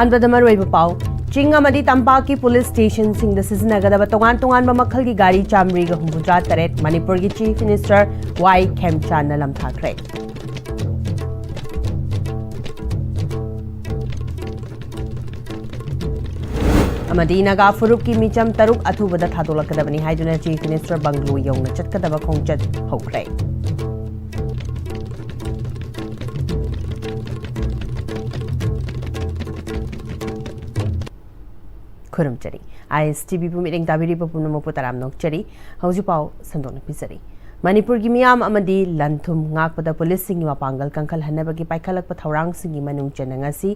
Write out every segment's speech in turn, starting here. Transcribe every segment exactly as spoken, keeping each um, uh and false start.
ꯑꯟꯕꯗ ꯃꯔꯨꯑꯣꯏꯕ ꯄꯥꯎ꯫ ꯆꯤꯡ ꯑꯃꯗꯤ ꯇꯝꯄꯥꯛꯀꯤ ꯄꯨꯂꯤꯁ ꯁ꯭ꯇꯦꯁꯟꯁꯤꯡꯗ ꯁꯤꯖꯤꯟꯅꯒꯗꯕ ꯇꯣꯉꯥꯟ ꯇꯣꯉꯥꯟꯕ ꯃꯈꯜꯒꯤ ꯒꯥꯔꯤ ꯆꯥꯃꯔꯤꯒ ꯍꯨꯝꯐꯨꯇꯔꯥ ꯇꯔꯦꯠ ꯃꯅꯤꯄꯨꯔꯒꯤ ꯆꯤꯐ ꯃꯤꯅꯤꯁꯇꯔ ꯋꯥꯏ ꯈꯦꯝꯆꯥꯟꯅ ꯂꯝꯊꯥꯈ꯭ꯔꯦ꯫ ꯑꯃꯗꯤ ꯅꯥꯒꯥ ꯐꯨꯔꯨꯞꯀꯤ ꯃꯤꯆꯝ ꯇꯔꯨꯛ ꯑꯊꯨꯕꯗ ꯊꯥꯗꯣꯛꯂꯛꯀꯗꯕꯅꯤ ꯍꯥꯏꯗꯨꯅ ꯆꯤꯐ ꯃꯤꯅꯤꯁꯇꯔ ꯕꯪꯒ꯭ꯂꯣ ꯌꯧꯅ ꯆꯠꯀꯗꯕ ꯈꯣꯡꯆꯠ ꯍꯧꯈ꯭ꯔꯦ꯫ ꯈꯨꯔꯨꯝꯖꯔꯤ꯫ ꯑꯥꯏ ꯑꯦꯁ ꯇꯤ ꯚꯤꯕꯨ ꯃꯤꯠꯌꯦꯡ ꯇꯥꯕꯤꯔꯤꯕ ꯄꯨꯝꯅꯃꯛꯄꯨ ꯇꯔꯥꯝꯅ ꯑꯣꯛꯆꯔꯤ꯫ ꯍꯧꯖꯤꯛ ꯄꯥꯎ ꯁꯟꯗꯣꯛꯅ ꯄꯤꯖꯔꯤ꯫ ꯃꯅꯤꯄꯨꯔꯒꯤ ꯃꯤꯌꯥꯝ ꯑꯃꯗꯤ ꯂꯟ ꯊꯨꯝ ꯉꯥꯛꯄꯗ ꯄꯨꯂꯤꯁꯁꯤꯡꯒꯤ ꯃꯄꯥꯡꯒꯜ ꯀꯟꯈꯠꯍꯟꯅꯕꯒꯤ ꯄꯥꯏꯈꯠꯂꯛꯄ ꯊꯧꯔꯥꯡꯁꯤꯡꯒꯤ ꯃꯅꯨꯡ ꯆꯟꯅ ꯉꯁꯤ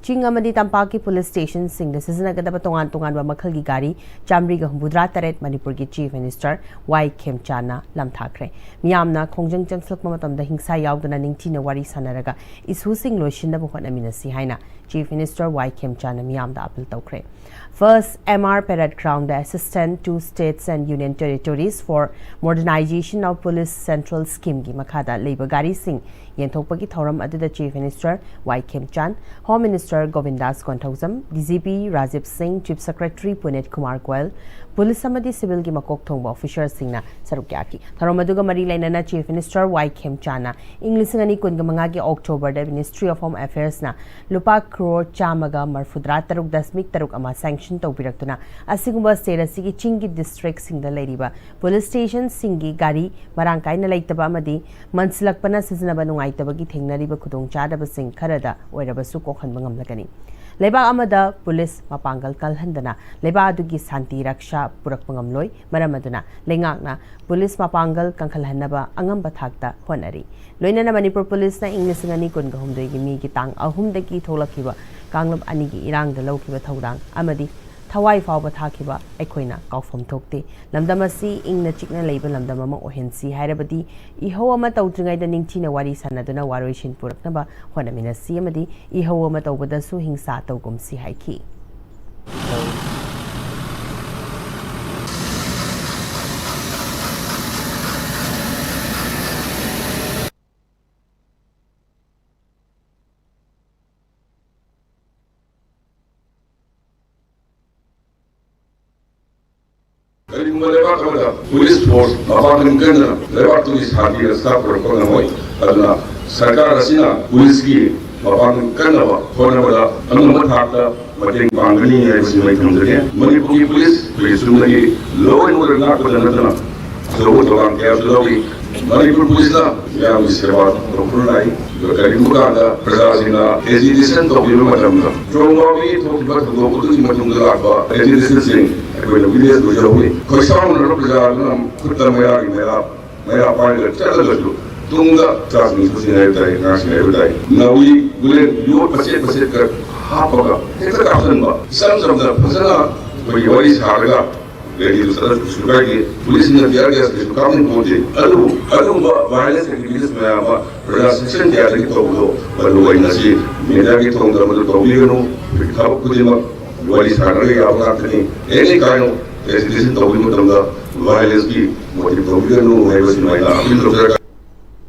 ꯆꯤꯡ ꯑꯃꯗꯤ ꯇꯝꯄꯥꯛꯀꯤ ꯄꯨꯂꯤꯁ ꯁ꯭ꯇꯦꯁꯟꯁꯤꯡꯗ ꯁꯤꯖꯤꯟꯅꯒꯗꯕ ꯇꯣꯉꯥꯟ ꯇꯣꯉꯥꯟꯕ ꯃꯈꯜꯒꯤ ꯒꯥꯔꯤ ꯆꯥꯃꯔꯤꯒ ꯍꯨꯝꯐꯨꯇꯔꯥ ꯇꯔꯦꯠ ꯃꯅꯤꯄꯨꯔꯒꯤ ꯆꯤꯐ ꯃꯤꯅꯤꯁꯇꯔ ꯋꯥꯏ ꯈꯦꯝꯆꯥꯟꯅ ꯂꯝꯊꯥꯈ꯭ꯔꯦ꯫ ꯃꯤꯌꯥꯝꯅ ꯈꯣꯡꯖꯪ ꯆꯪꯁꯤꯜꯂꯛꯄ ꯃꯇꯝꯗ ꯍꯤꯡꯁꯥ ꯌꯥꯎꯗꯅ ꯅꯤꯡꯊꯤꯅ ꯋꯥꯔꯤ ꯁꯥꯟꯅꯔꯒ ꯏꯁꯨꯁꯤꯡ ꯂꯣꯏꯁꯤꯟꯅꯕ ꯍꯣꯠꯅꯃꯤꯟꯅꯁꯤ ꯍꯥꯏꯅ ꯆꯤꯐ ꯃꯤꯅꯤꯁꯇꯔ ꯋꯥꯏ ꯈꯦꯝꯆꯥꯟꯅ ꯃꯤꯌꯥꯝꯗ ꯑꯄꯤꯜ ꯇꯧꯈ꯭ꯔꯦ꯫ First M R Parade Ground Assistance to States and Union Territories for Modernization of Police Central Scheme ꯒꯤ ꯃꯈꯥꯗ ꯂꯩꯕ ꯒꯥꯔꯤꯁꯤꯡ ꯌꯦꯟꯊꯣꯛꯄꯒꯤ ꯊꯧꯔꯝ ꯑꯗꯨꯗ chief minister Y Khemchand, home minister Govindas Konthoujam, D G P Rajiv Singh, chief secretary Punit Kumar Goyal, police ꯑꯃꯗꯤ ꯁꯤꯚꯤꯜꯒꯤ ꯃꯀꯣꯛ ꯊꯣꯡꯕ ꯑꯣꯐꯤꯁꯥꯔꯁꯤꯡꯅ ꯁꯔꯨꯛ ꯌꯥꯈꯤ꯫ ꯊꯧꯔꯝ ꯑꯗꯨꯒ ꯃꯔꯤ ꯂꯩꯅꯅ ꯆꯤꯐ ꯃꯤꯅꯤꯁꯇꯔ ꯋꯥꯏ ꯈꯦꯝꯆꯥꯟꯅ ꯏꯪ ꯂꯤꯁꯤꯡ ꯑꯅꯤ ꯀꯨꯟꯒ ꯃꯉꯥꯒꯤ ꯑꯣꯛꯇꯣꯕꯔꯗ ꯃꯤꯅꯤꯁꯇ꯭ꯔꯤ ꯑꯣꯐ ꯍꯣꯝ ꯑꯦꯐꯤꯌꯔꯁꯅ ꯂꯨꯄꯥ ꯀ꯭ꯔꯣꯔ ꯆꯥꯝꯃꯒ ꯃꯔꯐꯨꯇꯔꯥ ꯇꯔꯨꯛ ꯗꯁꯃꯤꯛ ꯇꯔꯨꯛ ꯑꯃ ꯁꯦꯡꯁꯟ ꯇꯧꯕꯤꯔꯛꯇꯨꯅ ꯑꯁꯤꯒꯨꯝꯕ ꯁ꯭ꯇꯦꯠ ꯑꯁꯤꯒꯤ ꯆꯤꯡꯒꯤ ꯗꯤꯁꯇ꯭ꯔꯤꯛꯁꯤꯡꯗ ꯂꯩꯔꯤꯕ ꯄꯨꯂꯤꯁ ꯁ꯭ꯇꯦꯁꯟꯁꯤꯡꯒꯤ ꯒꯥꯔꯤ ꯃꯔꯥꯡ ꯀꯥꯏꯅ ꯂꯩꯇꯕ ꯑꯃꯗꯤ ꯃꯟꯁꯤꯜꯂꯛꯄꯅ ꯁꯤꯖꯤꯟꯅꯕ ꯅꯨꯡꯉꯥꯏꯇꯕꯒꯤ ꯊꯦꯡꯅꯔꯤꯕ ꯈꯨꯗꯣꯡꯆꯥꯗꯕꯁꯤꯡ ꯈꯔꯗ ꯑꯣꯏꯔꯕꯁꯨ ꯀꯣꯛꯍꯟꯕ ꯉꯝꯂꯒꯅꯤ꯫ ꯂꯩꯕꯥꯛ ꯑꯃꯗ ꯄꯨꯂꯤꯁ ꯃꯄꯥꯡꯒꯜ ꯀꯜꯍꯟꯗꯅ ꯂꯩꯕꯥꯛ ꯑꯗꯨꯒꯤ ꯁꯥꯟꯇꯤ ꯔꯛꯁꯥ ꯄꯨꯔꯛꯄ ꯉꯝꯂꯣꯏ꯫ ꯃꯔꯝ ꯑꯗꯨꯅ ꯂꯩꯉꯥꯛꯅ ꯄꯨꯂꯤꯁ ꯃꯄꯥꯡꯒꯜ ꯀꯟꯈꯠꯍꯟꯅꯕ ꯑꯉꯝꯕ ꯊꯥꯛꯇ ꯍꯣꯠꯅꯔꯤ꯫ ꯂꯣꯏꯅꯅ ꯃꯅꯤꯄꯨꯔ ꯄꯨꯂꯤꯁꯅ ꯏꯪ ꯂꯤꯁꯤꯡ ꯑꯅꯤ ꯀꯨꯟꯒ ꯍꯨꯝꯗꯣꯏꯒꯤ ꯃꯦꯒꯤ ꯇꯥꯡ ꯑꯍꯨꯝꯗꯒꯤ ꯊꯣꯛꯂꯛꯈꯤꯕ ꯀꯥꯡꯂꯨꯞ ꯑꯅꯤꯒꯤ ꯏꯔꯥꯡꯗ ꯂꯧꯈꯤꯕ ꯊꯧꯗꯥꯡ ꯑꯃꯗꯤ ꯊꯋꯥꯏ ꯐꯥꯎꯕ ꯊꯥꯈꯤꯕ ꯑꯩꯈꯣꯏꯅ ꯀꯥꯎꯐꯝ ꯊꯣꯛꯇꯦ꯫ ꯂꯝꯗꯝ ꯑꯁꯤ ꯏꯪꯅ ꯆꯤꯛꯅ ꯂꯩꯕ ꯂꯝꯗꯝ ꯑꯃ ꯑꯣꯏꯍꯟꯁꯤ ꯍꯥꯏꯔꯕꯗꯤ ꯏꯍꯧ ꯑꯃ ꯇꯧꯗ꯭ꯔꯤꯉꯩꯗ ꯅꯤꯡꯊꯤꯅ ꯋꯥꯔꯤ ꯁꯥꯟꯅꯗꯨꯅ ꯋꯥꯔꯣꯏꯁꯤꯟ ꯄꯨꯔꯛꯅꯕ ꯍꯣꯠꯅꯃꯤꯟꯅꯁꯤ ꯑꯃꯗꯤ ꯏꯍꯧ ꯑꯃ ꯇꯧꯕꯗꯁꯨ ꯍꯤꯡꯁꯥ ꯇꯧꯒꯨꯝꯁꯤ ꯍꯥꯏꯈꯤ꯫ ꯀꯔꯤꯒꯨꯝꯕ ꯂꯩꯕꯥꯛ ꯑꯃꯗ ꯄꯨꯂꯤꯁ ꯐꯣꯔꯁ ꯃꯄꯥꯡꯒꯜ ꯀꯟꯗꯅ ꯂꯩꯕꯥꯛꯇꯨꯒꯤ ꯁꯥꯟꯇꯤ ꯕꯦꯕꯁꯊꯥ ꯄꯨꯔꯛꯄ ꯉꯝꯃꯣꯏ꯫ ꯑꯗꯨꯅ ꯁꯔꯀꯥꯔ ꯑꯁꯤꯅ ꯄꯨꯂꯤꯁꯀꯤ ꯃꯄꯥꯡꯒꯜ ꯀꯟꯅꯕ ꯍꯣꯠꯅꯕꯗ ꯑꯉꯝꯕ ꯊꯥꯛꯇ ꯃꯇꯦꯡ ꯄꯥꯡꯒꯅꯤ ꯍꯥꯏꯕꯁꯤ ꯑꯩ ꯊꯝꯖꯒꯦ꯫ ꯃꯅꯤꯄꯨꯔꯒꯤ ꯄꯨꯂꯤꯁ ꯑꯩꯈꯣꯏꯒꯤ ꯆꯨꯝꯅꯒꯤ law and order ꯉꯥꯛꯄꯗ ꯅꯠꯇꯅ ꯑꯆꯧꯕ ꯊꯧꯗꯥꯡ ꯀꯌꯥꯁꯨ ꯂꯧꯔꯤ꯫ ꯃꯅꯤꯄꯨꯔ ꯄꯨꯂꯤꯁꯅ ꯃꯤꯌꯥꯝꯒꯤ ꯁꯦꯕꯥ ꯇꯧꯗꯨꯅ ꯂꯥꯛꯏ꯫ ꯑꯗꯨꯒ ꯀꯔꯤꯒꯨꯝꯕ ꯀꯥꯟꯗ ꯄ꯭ꯔꯖꯥꯁꯤꯡꯅ agitation ꯇꯧꯕꯤꯕ ꯃꯇꯝꯗ ꯆꯣꯡꯕꯥꯎꯒꯤ ꯊꯣꯛꯈꯤꯕ ꯊꯧꯗꯣꯛ ꯑꯗꯨꯒꯤ ꯃꯇꯨꯡꯗ ꯂꯥꯛꯄ agitation ꯁꯤꯡ ꯑꯩꯈꯣꯏꯅ witness ꯑꯣꯏꯖꯍꯧꯏ꯫ ꯈꯣꯏꯁꯥꯎꯅꯔꯕ ꯄ꯭ꯔꯖꯥꯗꯨꯅ ꯈꯨꯠꯇ ꯃꯩꯔꯥꯒꯤ ꯃꯩꯔꯥ ꯃꯩꯔꯥ ꯄꯥꯏꯔꯒ ꯆꯠꯂꯒꯁꯨ ꯇꯨꯡꯗ ꯏꯆꯥꯁꯤꯡ ꯏꯁꯨꯁꯤꯡ ꯍꯥꯏꯕ ꯇꯥꯏ, ꯑꯉꯥꯡꯁꯤꯡ ꯍꯥꯏꯕ ꯇꯥꯏ, ꯅꯥꯎꯔꯤ ꯕꯨꯂꯦꯠ ꯌꯣꯠ ꯃꯆꯦꯠ ꯃꯆꯦꯠꯀ ꯍꯥꯞꯄꯒ ꯍꯦꯛꯇ ꯀꯥꯞꯁꯤꯟꯕ꯫ ꯏꯆꯝ ꯆꯝꯅ ꯐꯖꯅ ꯑꯩꯈꯣꯏꯒꯤ ꯋꯥꯔꯤ ꯁꯥꯔꯒ ꯔꯦꯂꯤꯗꯨ ꯆꯠꯂꯁꯨ ꯀꯩꯁꯨ ꯀꯥꯏꯗꯦ꯫ ꯄꯨꯂꯤꯁꯁꯤꯡꯅ tear gas ꯀꯩꯁꯨ ꯀꯥꯞꯅꯤꯡ ꯄꯣꯠꯇꯦ꯫ ꯑꯗꯨꯕꯨ ꯑꯗꯨꯒꯨꯝꯕ violence activities ꯃꯌꯥꯝ ꯑꯃ ꯄ꯭ꯔꯖꯥ section ꯀꯌꯥꯗꯒꯤ ꯇꯧꯕꯗꯣ ꯃꯗꯨ ꯑꯩ ꯉꯁꯤ media ꯒꯤ ꯊꯣꯡꯗ ꯃꯗꯨ ꯇꯧꯕꯤꯒꯅꯨ꯫ ꯊꯕꯛ ꯈꯨꯗꯤꯡꯃꯛ ꯋꯥꯔꯤ ꯁꯥꯟꯅꯔꯒ ꯌꯥꯕ ꯉꯥꯛꯇꯅꯤ꯫ Any kind of agitation ꯇꯧꯕ ꯃꯇꯝꯗ violence ꯀꯤ motive ꯇꯧꯕꯤꯒꯅꯨ ꯍꯥꯏꯕꯁꯤ ꯑꯩꯅ appeal ꯇꯧꯖꯔꯒ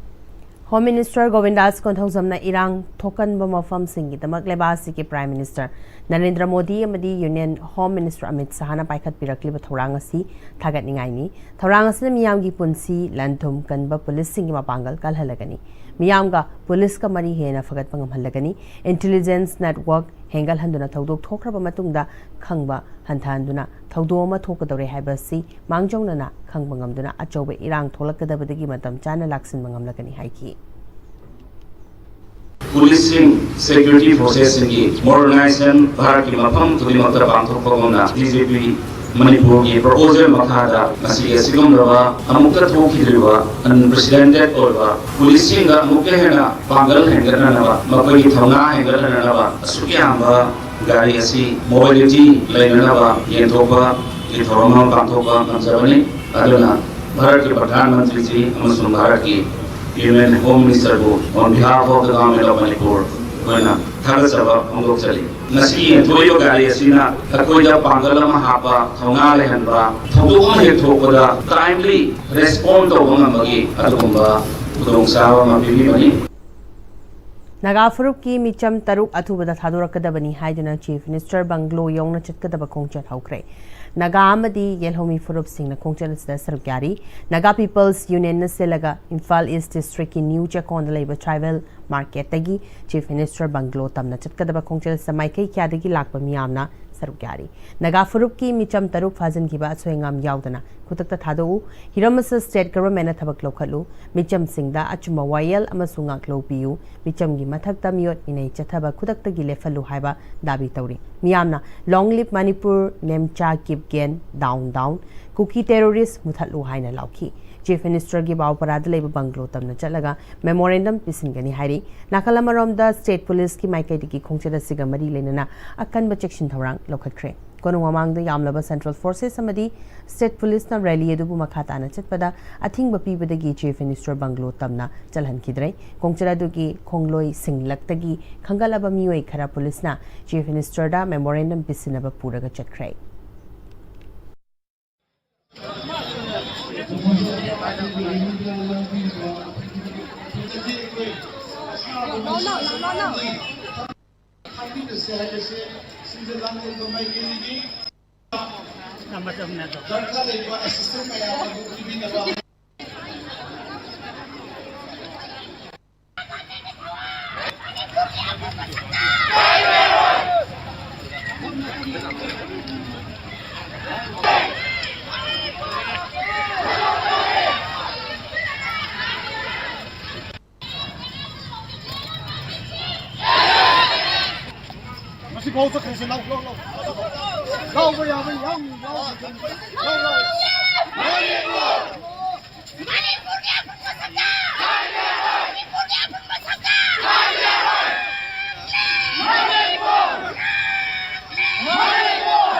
Home Minister ꯒꯣꯕꯤꯟꯗꯥꯁ ꯀꯣꯟꯊꯧꯖꯝꯅ ꯏꯔꯥꯡ ꯊꯣꯛꯀꯟꯕ ꯃꯐꯝꯁꯤꯡꯒꯤꯗꯃꯛ ꯂꯩꯕꯥꯛ ꯑꯁꯤꯒꯤ Prime Minister ꯅꯔꯦꯟꯗ꯭ꯔ ꯃꯣꯗꯤ ꯑꯃꯗꯤ Union Home Minister ꯑꯃꯤꯠ ꯁꯍꯥꯅ ꯄꯥꯏꯈꯠꯄꯤꯔꯛꯂꯤꯕ ꯊꯧꯔꯥꯡ ꯑꯁꯤ ꯊꯥꯒꯠꯅꯤꯡꯉꯥꯏꯅꯤ꯫ ꯊꯧꯔꯥꯡ ꯑꯁꯤꯅ ꯃꯤꯌꯥꯝꯒꯤ ꯄꯨꯟꯁꯤ, ꯂꯟ ꯊꯨꯝ ꯀꯟꯕ ꯄꯨꯂꯤꯁꯁꯤꯡꯒꯤ ꯃꯄꯥꯡꯒꯜ ꯀꯜꯍꯜꯂꯒꯅꯤ꯫ ꯃꯤꯌꯥꯝꯒ ꯄꯨꯂꯤꯁꯀ ꯃꯔꯤ ꯍꯦꯟꯅ ꯐꯒꯠꯄ ꯉꯝꯍꯜꯂꯒꯅꯤ꯫ Intelligence network ꯍꯦꯟꯒꯠꯍꯟꯗꯨꯅ ꯊꯧꯗꯣꯛ ꯊꯣꯛꯈ꯭ꯔꯕ ꯃꯇꯨꯡꯗ ꯈꯪꯕ ꯍꯟꯊꯍꯟꯗꯨꯅ ꯊꯧꯗꯣꯛ ꯑꯃ ꯊꯣꯛꯀꯗꯧꯔꯦ ꯍꯥꯏꯕ ꯑꯁꯤ ꯃꯥꯡꯖꯧꯅꯅ ꯈꯪꯕ ꯉꯝꯗꯨꯅ ꯑꯆꯧꯕ ꯏꯔꯥꯡ ꯊꯣꯛꯂꯛꯀꯗꯕꯗꯒꯤ ꯃꯇꯝ ꯆꯥꯅ ꯂꯥꯛꯁꯤꯟꯕ ꯉꯝꯂꯒꯅꯤ ꯍꯥꯏꯈꯤ꯫ ꯄꯨꯂꯤꯁꯁꯤꯡ, security forces ꯁꯤꯡꯒꯤ modernization ꯚꯥꯔꯠꯀꯤ ꯃꯐꯝ ꯈꯨꯗꯤꯡꯃꯛꯇ ꯄꯥꯡꯊꯣꯛꯄꯒꯨꯝꯅ ꯕꯤ ꯖꯦ ꯄꯤ ꯃꯅꯤꯄꯨꯔꯒꯤ proposal ꯃꯈꯥꯗ ꯉꯁꯤ ꯑꯁꯤꯒꯨꯝꯂꯕ ꯑꯃꯨꯛꯇ ꯊꯣꯛꯈꯤꯗ꯭ꯔꯤꯕ unprecedented ꯑꯣꯏꯕ ꯄꯨꯂꯤꯁꯁꯤꯡꯗ ꯑꯃꯨꯛꯀ ꯍꯦꯟꯅ ꯄꯥꯡꯒꯜ ꯍꯦꯟꯒꯠꯅꯅꯕ, ꯃꯈꯣꯏꯒꯤ ꯊꯧꯅꯥ ꯍꯦꯟꯒꯠꯍꯟꯅꯅꯕ ꯑꯁꯨꯛ ꯌꯥꯝꯕ ꯒꯥꯔꯤ ꯑꯁꯤ mobility ꯂꯩꯅꯅꯕ ꯌꯦꯟꯊꯣꯛꯄꯒꯤ ꯊꯧꯔꯝ ꯑꯃ ꯄꯥꯡꯊꯣꯛꯄ ꯉꯝꯖꯕꯅꯤ꯫ ꯑꯗꯨꯅ ꯚꯥꯔꯠꯀꯤ ꯄ꯭ꯔꯙꯥꯟ ꯃꯟꯇ꯭ꯔꯤꯖꯤ ꯑꯃꯁꯨꯡ ꯚꯥꯔꯠꯀꯤ Union Home Minister ꯕꯨ on behalf of the Government of Manipur ꯑꯩꯈꯣꯏꯅ ꯊꯥꯒꯠꯆꯕ ꯐꯣꯡꯗꯣꯛꯆꯔꯤ꯫ ꯉꯁꯤ ꯌꯦꯟꯊꯣꯛꯏꯕ ꯒꯥꯔꯤ ꯑꯁꯤꯅ ꯑꯩꯈꯣꯏꯗ ꯄꯥꯡꯒꯜ ꯑꯃ ꯍꯥꯞꯄ, ꯊꯧꯅꯥ ꯂꯩꯍꯟꯕ, ꯊꯧꯗꯣꯛ ꯑꯃ ꯍꯦꯛ ꯊꯣꯛꯄꯗ timely respond ꯇꯧꯕ ꯉꯝꯕꯒꯤ ꯑꯗꯨꯒꯨꯝꯕ ꯈꯨꯗꯣꯡꯆꯥꯕ ꯑꯃ ꯄꯤꯕꯤꯕꯅꯤ꯫ ꯅꯥꯒꯥ ꯐꯨꯔꯨꯞꯀꯤ ꯃꯤꯆꯝ ꯇꯔꯨꯛ ꯑꯊꯨꯕꯗ ꯊꯥꯗꯣꯔꯛꯀꯗꯕꯅꯤ ꯍꯥꯏꯗꯨꯅ Chief Minister bungalow ꯌꯧꯅ ꯆꯠꯀꯗꯕ ꯈꯣꯡꯆꯠ ꯍꯧꯈ꯭ꯔꯦ꯫ ꯅꯥꯒꯥ ꯑꯃꯗꯤ ꯌꯦꯜꯍꯧꯃꯤ ꯐꯨꯔꯨꯞꯁꯤꯡꯅ ꯈꯣꯡꯆꯠ ꯑꯁꯤꯗ ꯁꯔꯨꯛ ꯌꯥꯔꯤ꯫ ꯅꯥꯒꯥ ꯄꯤꯄꯜꯁ ꯌꯨꯅꯤꯌꯟꯅ ꯁꯤꯜꯂꯒ ꯏꯝꯐꯥꯜ ꯏꯁ ꯗꯤꯁꯇ꯭ꯔꯤꯛꯀꯤ ꯅ꯭ꯌꯨ ꯆꯦꯛꯀꯣꯟꯗ ꯂꯩꯕ ꯇ꯭ꯔꯥꯏꯕꯦꯜ ꯃꯥꯔꯀꯦꯠꯇꯒꯤ ꯆꯤꯐ ꯃꯤꯅꯤꯁꯇꯔ ꯕꯪꯒ꯭ꯂꯣ ꯇꯝꯅ ꯆꯠꯀꯗꯕ ꯈꯣꯡꯆꯠ ꯑꯁꯤꯗ ꯃꯥꯏꯀꯩ ꯀꯌꯥꯗꯒꯤ ꯂꯥꯛꯄ ꯃꯤꯌꯥꯝꯅ ꯁꯔꯨꯛ ꯌꯥꯔꯤ꯫ ꯅꯥꯒꯥ ꯐꯨꯔꯨꯞꯀꯤ ꯃꯤꯆꯝ ꯇꯔꯨꯛ ꯐꯥꯖꯤꯟꯈꯤꯕ ꯑꯁꯣꯏ ꯑꯉꯥꯝ ꯌꯥꯎꯗꯅ ꯈꯨꯗꯛꯇ ꯊꯥꯗꯣꯛꯎ꯫ ꯍꯤꯔꯝ ꯑꯁꯤ ꯁ꯭ꯇꯦꯠ ꯒꯚꯔꯟꯃꯦꯟꯠꯅ ꯊꯕꯛ ꯂꯧꯈꯠꯂꯨ꯫ ꯃꯤꯆꯝꯁꯤꯡꯗ ꯑꯆꯨꯝꯕ ꯋꯥꯌꯦꯜ ꯑꯃꯁꯨꯡ ꯉꯥꯛꯂꯧ ꯄꯤꯌꯨ꯫ ꯃꯤꯆꯝꯒꯤ ꯃꯊꯛꯇ ꯃꯤꯑꯣꯠ ꯃꯤꯅꯩ ꯆꯠꯊꯕ ꯈꯨꯗꯛꯇꯒꯤ ꯂꯦꯞꯍꯜꯂꯨ ꯍꯥꯏꯕ ꯗꯥꯕꯤ ꯇꯧꯔꯤ꯫ ꯃꯤꯌꯥꯝꯅ "Long live Manipur, Nemcha Kipgen down down, Kuki terrorist ꯃꯨꯊꯠꯂꯨ" ꯍꯥꯏꯅ ꯂꯥꯎꯈꯤ꯫ ꯆꯤꯐ ꯃꯤꯅꯤꯁꯇꯔꯒꯤ ꯕꯥꯎꯄꯔꯥꯗ ꯂꯩꯕ ꯕꯪꯒ꯭ꯂꯣ ꯇꯝꯅ ꯆꯠꯂꯒ ꯃꯦꯃꯣꯔꯦꯟꯗꯝ ꯄꯤꯁꯤꯟꯒꯅꯤ ꯍꯥꯏꯔꯤ꯫ ꯅꯥꯀꯜ ꯑꯃꯔꯣꯝꯗ ꯁ꯭ꯇꯦꯠ ꯄꯨꯂꯤꯁꯀꯤ ꯃꯥꯏꯀꯩꯗꯒꯤ ꯈꯣꯡꯆꯠ ꯑꯁꯤꯒ ꯃꯔꯤ ꯂꯩꯅꯅ ꯑꯀꯟꯕ ꯆꯦꯛꯁꯤꯟ ꯊꯧꯔꯥꯡ ꯂꯧꯈꯠꯈ꯭ꯔꯦ꯫ ꯀꯣꯅꯨꯡ ꯃꯃꯥꯡꯗ ꯌꯥꯝꯂꯕ ꯁꯦꯟꯇ꯭ꯔꯦꯜ ꯐꯣꯔꯁꯦꯁ ꯑꯃꯗꯤ ꯁ꯭ꯇꯦꯠ ꯄꯨꯂꯤꯁꯅ ꯔꯦꯂꯤ ꯑꯗꯨꯕꯨ ꯃꯈꯥ ꯇꯥꯅ ꯆꯠꯄꯗ ꯑꯊꯤꯡꯕ ꯄꯤꯕꯗꯒꯤ ꯆꯤꯐ ꯃꯤꯅꯤꯁꯇꯔ ꯕꯪꯒ꯭ꯂꯣ ꯇꯝꯅ ꯆꯠꯍꯟꯈꯤꯗ꯭ꯔꯦ꯫ ꯈꯣꯡꯆꯠ ꯑꯗꯨꯒꯤ ꯈꯣꯡꯂꯣꯏ ꯁꯤꯡꯂꯛꯇꯒꯤ ꯈꯟꯒꯠꯂꯕ ꯃꯤꯑꯣꯏ ꯈꯔ ꯄꯨꯂꯤꯁꯅ ꯆꯤꯐ ꯃꯤꯅꯤꯁꯇꯔꯗ ꯃꯦꯃꯣꯔꯦꯟꯗꯝ ꯄꯤꯁꯤꯟꯅꯕ ꯄꯨꯔꯒ ꯆꯠꯈ꯭ꯔꯦ꯫ ꯈꯪꯃꯤꯟꯅꯁꯦ ꯍꯥꯏꯕꯁꯦ ꯁꯤꯗ ꯂꯥꯡꯂꯤꯕ ꯃꯥꯏꯀꯩꯗꯒꯤ ꯗꯔꯀꯥꯔ ꯂꯩꯕ ꯑꯦꯁꯤꯁꯇꯦꯟꯁ ꯃꯌꯥꯝ ꯑꯗꯨ ꯄꯤꯕꯤꯅꯕ꯫ ꯃꯁꯤ ꯐꯥꯎ ꯆꯠꯈ꯭ꯔꯁꯤ꯫ ꯂꯥꯎ, ꯂꯥꯎ, ꯂꯥꯎ꯫ ꯂꯥꯎꯕ ꯌꯥꯕ ꯌꯥꯝ ꯂꯥꯎ꯫ ꯂꯥꯎ, ꯂꯥꯎ꯫ ꯃꯅꯤꯄꯨꯔꯒꯤ ꯑꯄꯨꯟꯕ ꯁꯛꯇ! ꯃꯅꯤꯄꯨꯔꯒꯤ ꯑꯄꯨꯟꯕ ꯁꯛꯇ! ꯃꯅꯤꯄꯨꯔ! ꯃꯅꯤꯄꯨꯔ!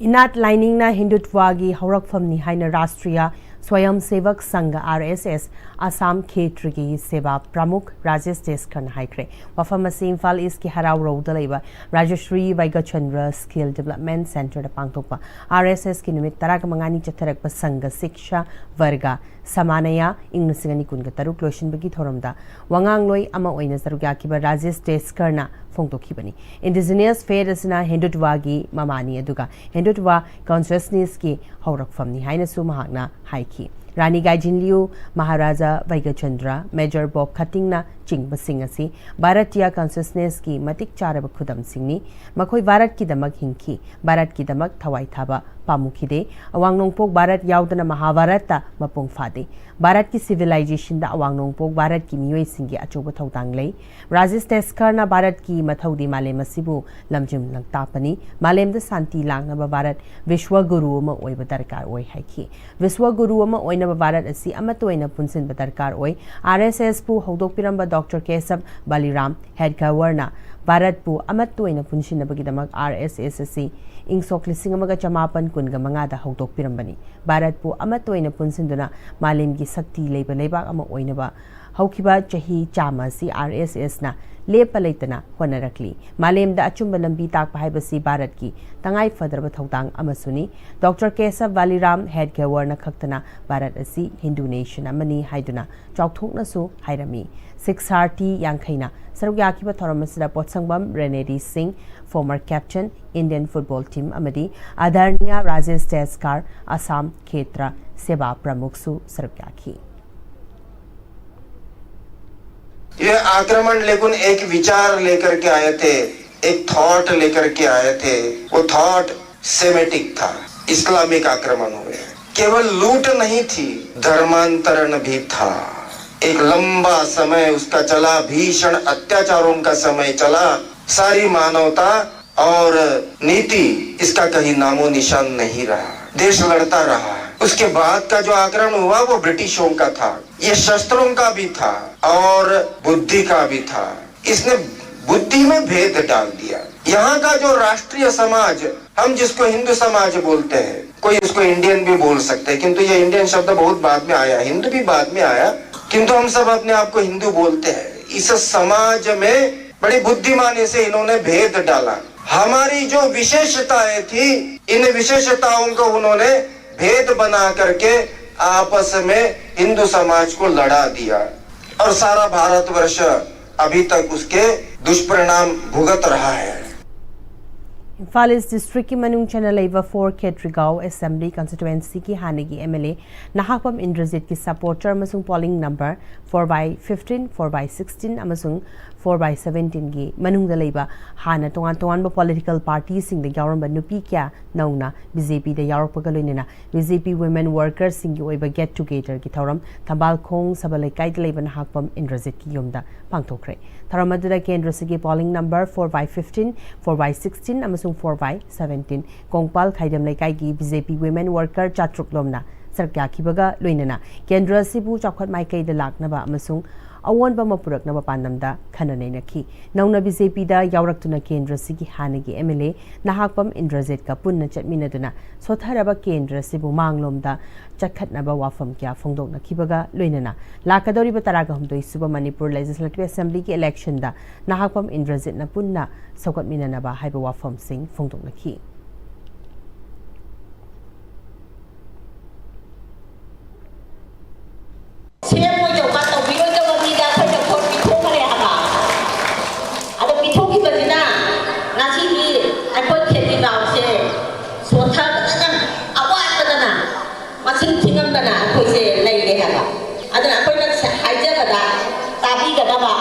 ꯏꯅꯥꯠ ꯂꯥꯏꯅꯤꯡꯅ ꯍꯤꯟꯗꯨꯠꯋꯥꯒꯤ ꯍꯧꯔꯛꯐꯝꯅꯤ ꯍꯥꯏꯅ ꯔꯥꯁꯇ꯭ꯔꯤꯌꯥ ꯁ꯭ꯋꯌꯝ ꯁꯦꯚꯛ ꯁꯪꯘ, ꯑꯥꯔ ꯑꯦꯁ ꯑꯦꯁ, ꯑꯁꯥꯝ ꯈꯦꯇ꯭ꯔꯒꯤ ꯁꯦꯕꯥ ꯄ꯭ꯔꯃꯨꯈ ꯔꯥꯖꯦꯁ ꯇꯦꯁꯀꯔꯅ ꯍꯥꯏꯈ꯭ꯔꯦ꯫ ꯋꯥꯐꯝ ꯑꯁꯤ ꯏꯝꯐꯥꯜ ꯏꯁꯀꯤ ꯍꯔꯥꯎꯔꯧꯗ ꯂꯩꯕ ꯔꯥꯖꯦꯁ꯭ꯔꯤ ꯕꯩꯒꯆꯟꯗ꯭ꯔ ꯁ꯭ꯀꯤꯜ ꯗꯤꯕꯂꯞꯃꯦꯟ ꯁꯦꯟꯇꯔꯗ ꯄꯥꯡꯊꯣꯛꯄ ꯑꯥꯔ ꯑꯦꯁ ꯑꯦꯁꯀꯤ ꯅꯨꯃꯤꯠ ꯇꯔꯥꯒ ꯃꯉꯥꯅꯤ ꯆꯠꯊꯔꯛꯄ ꯁꯪꯘ ꯁꯤꯛꯁꯥ ꯚꯔꯒ ꯁꯃꯥꯅꯌꯥ ꯏꯪ ꯂꯤꯁꯤꯡ ꯑꯅꯤ ꯀꯨꯟꯒ ꯇꯔꯨꯛ ꯂꯣꯏꯁꯤꯟꯕꯒꯤ ꯊꯧꯔꯝꯗ ꯋꯥꯉꯥꯡꯂꯣꯏ ꯑꯃ ꯑꯣꯏꯅ ꯁꯔꯨꯛ ꯌꯥꯈꯤꯕ ꯔꯥꯖꯦꯁ ꯇꯦꯁꯀꯔꯅ ꯐꯣꯡꯗꯣꯛꯈꯤꯕꯅꯤ꯫ ꯏꯟꯗꯤꯖꯤꯅꯁ ꯐꯦꯠ ꯑꯁꯤꯅ ꯍꯤꯟꯗꯨꯠꯋꯥꯒꯤ ꯃꯃꯥꯅꯤ, ꯑꯗꯨꯒ ꯍꯤꯟꯗꯨꯠꯋꯥ ꯀꯟꯁꯤꯌꯁꯅꯦꯁꯀꯤ ꯍꯧꯔꯛꯐꯝꯅꯤ ꯍꯥꯏꯅꯁꯨ ꯃꯍꯥꯛꯅ ꯍꯥꯏꯈꯤ꯫ ꯔꯥꯅꯤ ꯒꯥꯏꯖꯤꯟꯂꯤꯌꯨ, ꯃꯍꯥꯔꯥꯖꯥ ꯚꯩꯒꯆꯟꯗ꯭ꯔ, ꯃꯦꯖꯔ ꯕꯣꯕ ꯈꯇꯤꯡꯅ ꯆꯤꯡꯕꯁꯤꯡ ꯑꯁꯤ ꯚꯥꯔꯇꯤꯌꯥ ꯀꯟꯁꯤꯌꯁꯅꯦꯁꯀꯤ ꯃꯇꯤꯛ ꯆꯥꯔꯕ ꯈꯨꯗꯝꯁꯤꯡꯅꯤ꯫ ꯃꯈꯣꯏ ꯚꯥꯔꯠꯀꯤꯗꯃꯛ ꯍꯤꯡꯈꯤ, ꯚꯥꯔꯠꯀꯤꯗꯃꯛ ꯊꯋꯥꯏ ꯊꯥꯕ ꯄꯥꯝꯃꯨꯈꯤꯗꯦ꯫ ꯑꯋꯥꯡ ꯅꯣꯡꯄꯣꯛ ꯚꯥꯔꯠ ꯌꯥꯎꯗꯅ ꯃꯍꯥꯚꯥꯔꯠꯇ ꯃꯄꯨꯡ ꯐꯥꯗꯦ꯫ ꯚꯥꯔꯠꯀꯤ ꯁꯤꯚꯤꯂꯥꯏꯖꯦꯁꯟꯗ ꯑꯋꯥꯡ ꯅꯣꯡꯄꯣꯛ ꯚꯥꯔꯠꯀꯤ ꯃꯤꯑꯣꯏꯁꯤꯡꯒꯤ ꯑꯆꯧꯕ ꯊꯧꯗꯥꯡ ꯂꯩ꯫ ꯔꯥꯖꯦꯁ ꯇꯦꯁꯀꯔꯅ ꯚꯥꯔꯠꯀꯤ ꯃꯊꯧꯗꯤ ꯃꯥꯂꯦꯝ ꯑꯁꯤꯕꯨ ꯂꯝꯖꯤꯡ ꯂꯝꯇꯥꯛꯄꯅꯤ꯫ ꯃꯥꯂꯦꯝꯗ ꯁꯥꯟꯇꯤ ꯂꯥꯛꯅꯕ ꯚꯥꯔꯠ ꯕꯤꯁ꯭ꯋ ꯒꯨꯔꯨ ꯑꯃ ꯑꯣꯏꯕ ꯗꯔꯀꯥꯔ ꯑꯣꯏ ꯍꯥꯏꯈꯤ꯫ ꯕꯤꯁ꯭ꯋ ꯒꯨꯔꯨ ꯑꯃ ꯑꯣꯏꯅꯕ ꯚꯥꯔꯠ ꯑꯁꯤ ꯑꯃꯠꯇ ꯑꯣꯏꯅ ꯄꯨꯟꯁꯤꯟꯕ ꯗꯔꯀꯥꯔ ꯑꯣꯏ꯫ ꯑꯥꯔ ꯑꯦꯁ ꯑꯦꯁꯄꯨ ꯍꯧꯗꯣꯛꯄꯤꯔꯝꯕ ꯗꯣꯛꯇꯔ ꯀꯦꯁꯕ ꯕꯥꯂꯤꯔꯥꯝ ꯍꯦꯗꯒꯋꯔꯅ ꯚꯥꯔꯠꯄꯨ ꯑꯃꯠꯇ ꯑꯣꯏꯅ ꯄꯨꯟꯁꯤꯟꯅꯕꯒꯤꯗꯃꯛ ꯑꯥꯔ ꯑꯦꯁ ꯑꯦꯁ ꯑꯁꯤ ꯏꯪ ꯁꯣꯛ ꯂꯤꯁꯤꯡ ꯑꯃꯒ ꯆꯃꯥꯄꯟ ꯀꯨꯟꯒ ꯃꯉꯥꯗ ꯍꯧꯗꯣꯛꯄꯤꯔꯝꯕꯅꯤ꯫ ꯚꯥꯔꯠꯄꯨ ꯑꯃꯠꯇ ꯑꯣꯏꯅ ꯄꯨꯟꯁꯤꯟꯗꯨꯅ ꯃꯥꯂꯦꯝꯒꯤ ꯁꯛꯇꯤ ꯂꯩꯕ ꯂꯩꯕꯥꯛ ꯑꯃ ꯑꯣꯏꯅꯕ ꯍꯧꯈꯤꯕ ꯆꯍꯤ ꯆꯥꯝꯃ ꯑꯁꯤ ꯑꯥꯔ ꯑꯦꯁ ꯑꯦꯁꯅ ꯂꯦꯞꯄ ꯂꯩꯇꯅ ꯍꯣꯠꯅꯔꯛꯂꯤ꯫ ꯃꯥꯂꯦꯝꯗ ꯑꯆꯨꯝꯕ ꯂꯝꯕꯤ ꯇꯥꯛꯄ ꯍꯥꯏꯕꯁꯤ ꯚꯥꯔꯠꯀꯤ ꯇꯉꯥꯏ ꯐꯗ꯭ꯔꯕ ꯊꯧꯗꯥꯡ ꯑꯃꯁꯨꯅꯤ꯫ ꯗꯣꯛꯇꯔ ꯀꯦꯁꯕ ꯕꯥꯂꯤꯔꯥꯝ ꯍꯦꯗꯒꯋꯔꯅ ꯈꯛꯇꯅ ꯚꯥꯔꯠ ꯑꯁꯤ ꯍꯤꯟꯗꯨ ꯅꯦꯁꯟ ꯑꯃꯅꯤ ꯍꯥꯏꯗꯨꯅ ꯆꯥꯎꯊꯣꯛꯅꯁꯨ ꯍꯥꯏꯔꯝꯃꯤ꯫ ꯁꯤꯛꯁꯥꯔꯊꯤ ꯌꯥꯡꯈꯩꯅ ꯁꯔꯨꯛ ꯌꯥꯈꯤꯕ ꯊꯧꯔꯝ ꯑꯁꯤꯗ ꯄꯣꯠꯁꯪꯕꯝ ꯔꯦꯅꯦꯗꯤ ꯁꯤꯡ, former captain, Indian football team, ꯑꯃꯗꯤ ꯑꯗꯥꯔꯅꯤꯌꯥ ꯔꯥꯖꯦꯁ ꯇꯦꯁꯀꯥꯔ, ꯑꯁꯥꯝ ꯈꯦꯇ꯭ꯔ ꯁꯦꯕꯥ ꯄ꯭ꯔꯃꯨꯈꯁꯨ ꯁꯔꯨꯛ ꯌꯥꯈꯤ꯫ ये आक्रमण लेकिन एक विचार लेकर के आए थे, एक थॉट लेकर के आए थे। वो थॉट सेमेटिक था, इस्लामिक आक्रमण हुए। केवल लूट नहीं थी, धर्मांतरण भी था। एक लंबा समय उसका चला, भीषण अत्याचारों का समय चला। सारी मानवता और नीति, इसका कहीं नामो निशान नहीं रहा। देश लड़ता रहा। उसके बाद का जो आक्रमण हुआ, वो ब्रिटिशों का था। ये शस्त्रों का भी था और बुद्धि का भी था। इसने बुद्धि में भेद डाल दिया। यहाँ का जो राष्ट्रीय समाज, हम जिसको हिंदू समाज बोलते हैं, कोई उसको इंडियन भी बोल सकते हैं, किंतु ये इंडियन शब्द बहुत बाद में आया, हिंदू भी बाद में आया, किंतु हम सब अपने आप को हिंदू बोलते हैं। इस समाज में बड़ी बुद्धिमानी से इन्होंने भेद डाला। हमारी जो विशेषताएं थी, इन विशेषताओं को उन्होंने भेद बना करके आपस में हिंदू समाज को लड़ा दिया और सारा भारतवर्ष अभी तक उसके दुष्परिणाम भुगत रहा है। ꯏꯝꯐꯥꯜ ꯏꯁ ꯗꯤꯁꯇ꯭ꯔꯤꯛꯀꯤ ꯃꯅꯨꯡ ꯆꯟꯅ ꯂꯩꯕ ꯐꯣꯔ ꯈꯦꯇ꯭ꯔꯤꯒꯥꯎ ꯑꯦꯁꯦꯝꯕ꯭ꯂꯤ ꯀꯟꯁꯇꯤꯇ꯭ꯋꯦꯟꯁꯤꯒꯤ ꯍꯥꯟꯅꯒꯤ M L A Nahakpam ꯏꯟꯗ꯭ꯔꯖꯤꯠꯀꯤ supporter ꯑꯃꯁꯨꯡ polling number four by fifteen, four by sixteen ꯑꯃꯁꯨꯡ four by seventeenꯒꯤ ꯃꯅꯨꯡꯗ ꯂꯩꯕ ꯍꯥꯟꯅ ꯇꯣꯉꯥꯟ ꯇꯣꯉꯥꯟꯕ ꯄꯣꯂꯤꯇꯤꯀꯦꯜ ꯄꯥꯔꯇꯤꯁꯤꯡꯗ ꯌꯥꯎꯔꯝꯕ ꯅꯨꯄꯤ ꯀꯌꯥ ꯅꯧꯅ ꯕꯤ ꯖꯦ ꯄꯤꯗ ꯌꯥꯎꯔꯛꯄꯒ ꯂꯣꯏꯅꯅ ꯕꯤ ꯖꯦ ꯄꯤ ꯋꯤꯃꯦꯟ ꯋꯥꯔꯀꯔꯁꯤꯡꯒꯤ ꯑꯣꯏꯕ ꯒꯦꯠ ꯇꯨꯒꯦꯗꯔꯒꯤ ꯊꯧꯔꯝ ꯊꯝꯕꯥꯜꯈꯣꯡ ꯁꯕ ꯂꯩꯀꯥꯏꯗ ꯂꯩꯕ ꯅꯍꯥꯛꯄꯝ ꯏꯟꯗ꯭ꯔꯖꯤꯠꯀꯤ ꯌꯨꯝꯗ ꯄꯥꯡꯊꯣꯛꯈ꯭ꯔꯦ꯫ ꯊꯧꯔꯝ ꯑꯗꯨꯗ ꯀꯦꯟꯗ꯭ꯔꯁꯤꯒꯤ polling number four by fifteen, four by sixteen ꯑꯃꯁꯨꯡ four by seventeen ꯀꯣꯡꯄꯥꯜ ꯈꯥꯏꯗꯝ ꯂꯩꯀꯥꯏꯒꯤ ꯕꯤ ꯖꯦ ꯄꯤ ꯋꯤꯃꯦꯟ ꯋꯥꯔꯀꯔ ꯆꯥꯇ꯭ꯔꯨꯛ ꯂꯣꯝꯅ ꯁꯔꯨꯛ ꯌꯥꯈꯤꯕꯒ ꯂꯣꯏꯅꯅ ꯀꯦꯟꯗ꯭ꯔ ꯑꯁꯤꯕꯨ ꯆꯥꯎꯈꯠ ꯃꯥꯏꯀꯩꯗ ꯂꯥꯛꯅꯕ ꯑꯃꯁꯨꯡ ꯑꯑꯣꯟꯕ ꯑꯃ ꯄꯨꯔꯛꯅꯕ ꯄꯥꯟꯗꯝꯗ ꯈꯟꯅ ꯅꯩꯅꯈꯤ꯫ ꯅꯧꯅ ꯕꯤ ꯖꯦ ꯄꯤꯗ ꯌꯥꯎꯔꯛꯇꯨꯅ ꯀꯦꯟꯗ꯭ꯔꯁꯤꯒꯤ ꯍꯥꯟꯅꯒꯤ ꯑꯦꯝ ꯑꯦꯜ ꯑꯦ ꯅꯍꯥꯛꯄꯝ ꯏꯟꯗ꯭ꯔꯖꯤꯠꯀ ꯄꯨꯟꯅ ꯆꯠꯃꯤꯟꯅꯗꯨꯅ ꯁꯣꯠꯊꯔꯕ ꯀꯦꯟꯗ꯭ꯔ ꯑꯁꯤꯕꯨ ꯃꯥꯡꯂꯣꯝꯗ ꯆꯠꯈꯠꯅꯕ ꯋꯥꯐꯝ ꯀꯌꯥ ꯐꯣꯡꯗꯣꯛꯅꯈꯤꯕꯒ ꯂꯣꯏꯅꯅ ꯂꯥꯛꯀꯗꯧꯔꯤꯕ ꯇꯔꯥꯒ ꯍꯨꯝꯗꯣꯏ ꯁꯨꯕ ꯃꯅꯤꯄꯨꯔ ꯂꯦꯖꯤꯁꯂꯦꯇꯤꯚ ꯑꯦꯁꯦꯝꯕ꯭ꯂꯤꯒꯤ ꯏꯂꯦꯛꯁꯟꯗ ꯅꯍꯥꯛꯄꯝ ꯏꯟꯗ꯭ꯔꯖꯤꯠꯅ ꯄꯨꯟꯅ ꯁꯧꯒꯠꯃꯤꯟꯅꯅꯕ ꯍꯥꯏꯕ ꯋꯥꯐꯝꯁꯤꯡ ꯐꯣꯡꯗꯣꯛꯅꯈꯤ꯫ ꯁꯦꯝꯃꯣꯏꯗꯧꯕ, ꯇꯧꯕꯤꯔꯣꯏꯗꯧꯕ ꯃꯤꯗ ꯑꯩꯈꯣꯏꯅ ꯚꯣꯠ ꯄꯤꯊꯣꯛꯈ꯭ꯔꯦ ꯍꯥꯏꯕ꯫ ꯑꯗꯣ ꯄꯤꯊꯣꯛꯈꯤꯕꯁꯤꯅ ꯉꯁꯤꯗꯤ ꯑꯩꯈꯣꯏ ꯈꯦꯇ꯭ꯔꯤꯒꯥꯎꯁꯦ ꯁꯣꯠꯊꯗꯅ, ꯑꯋꯥꯠꯄꯗꯅ ꯃꯁꯤꯡ ꯊꯤꯉꯝꯗꯅ ꯑꯩꯈꯣꯏꯁꯦ ꯂꯩꯔꯦ ꯍꯥꯏꯕ꯫ ꯑꯗꯨꯅ ꯑꯩꯈꯣꯏꯅ ꯍꯥꯏꯖꯕꯗ ꯇꯥꯕꯤꯒꯗꯕ,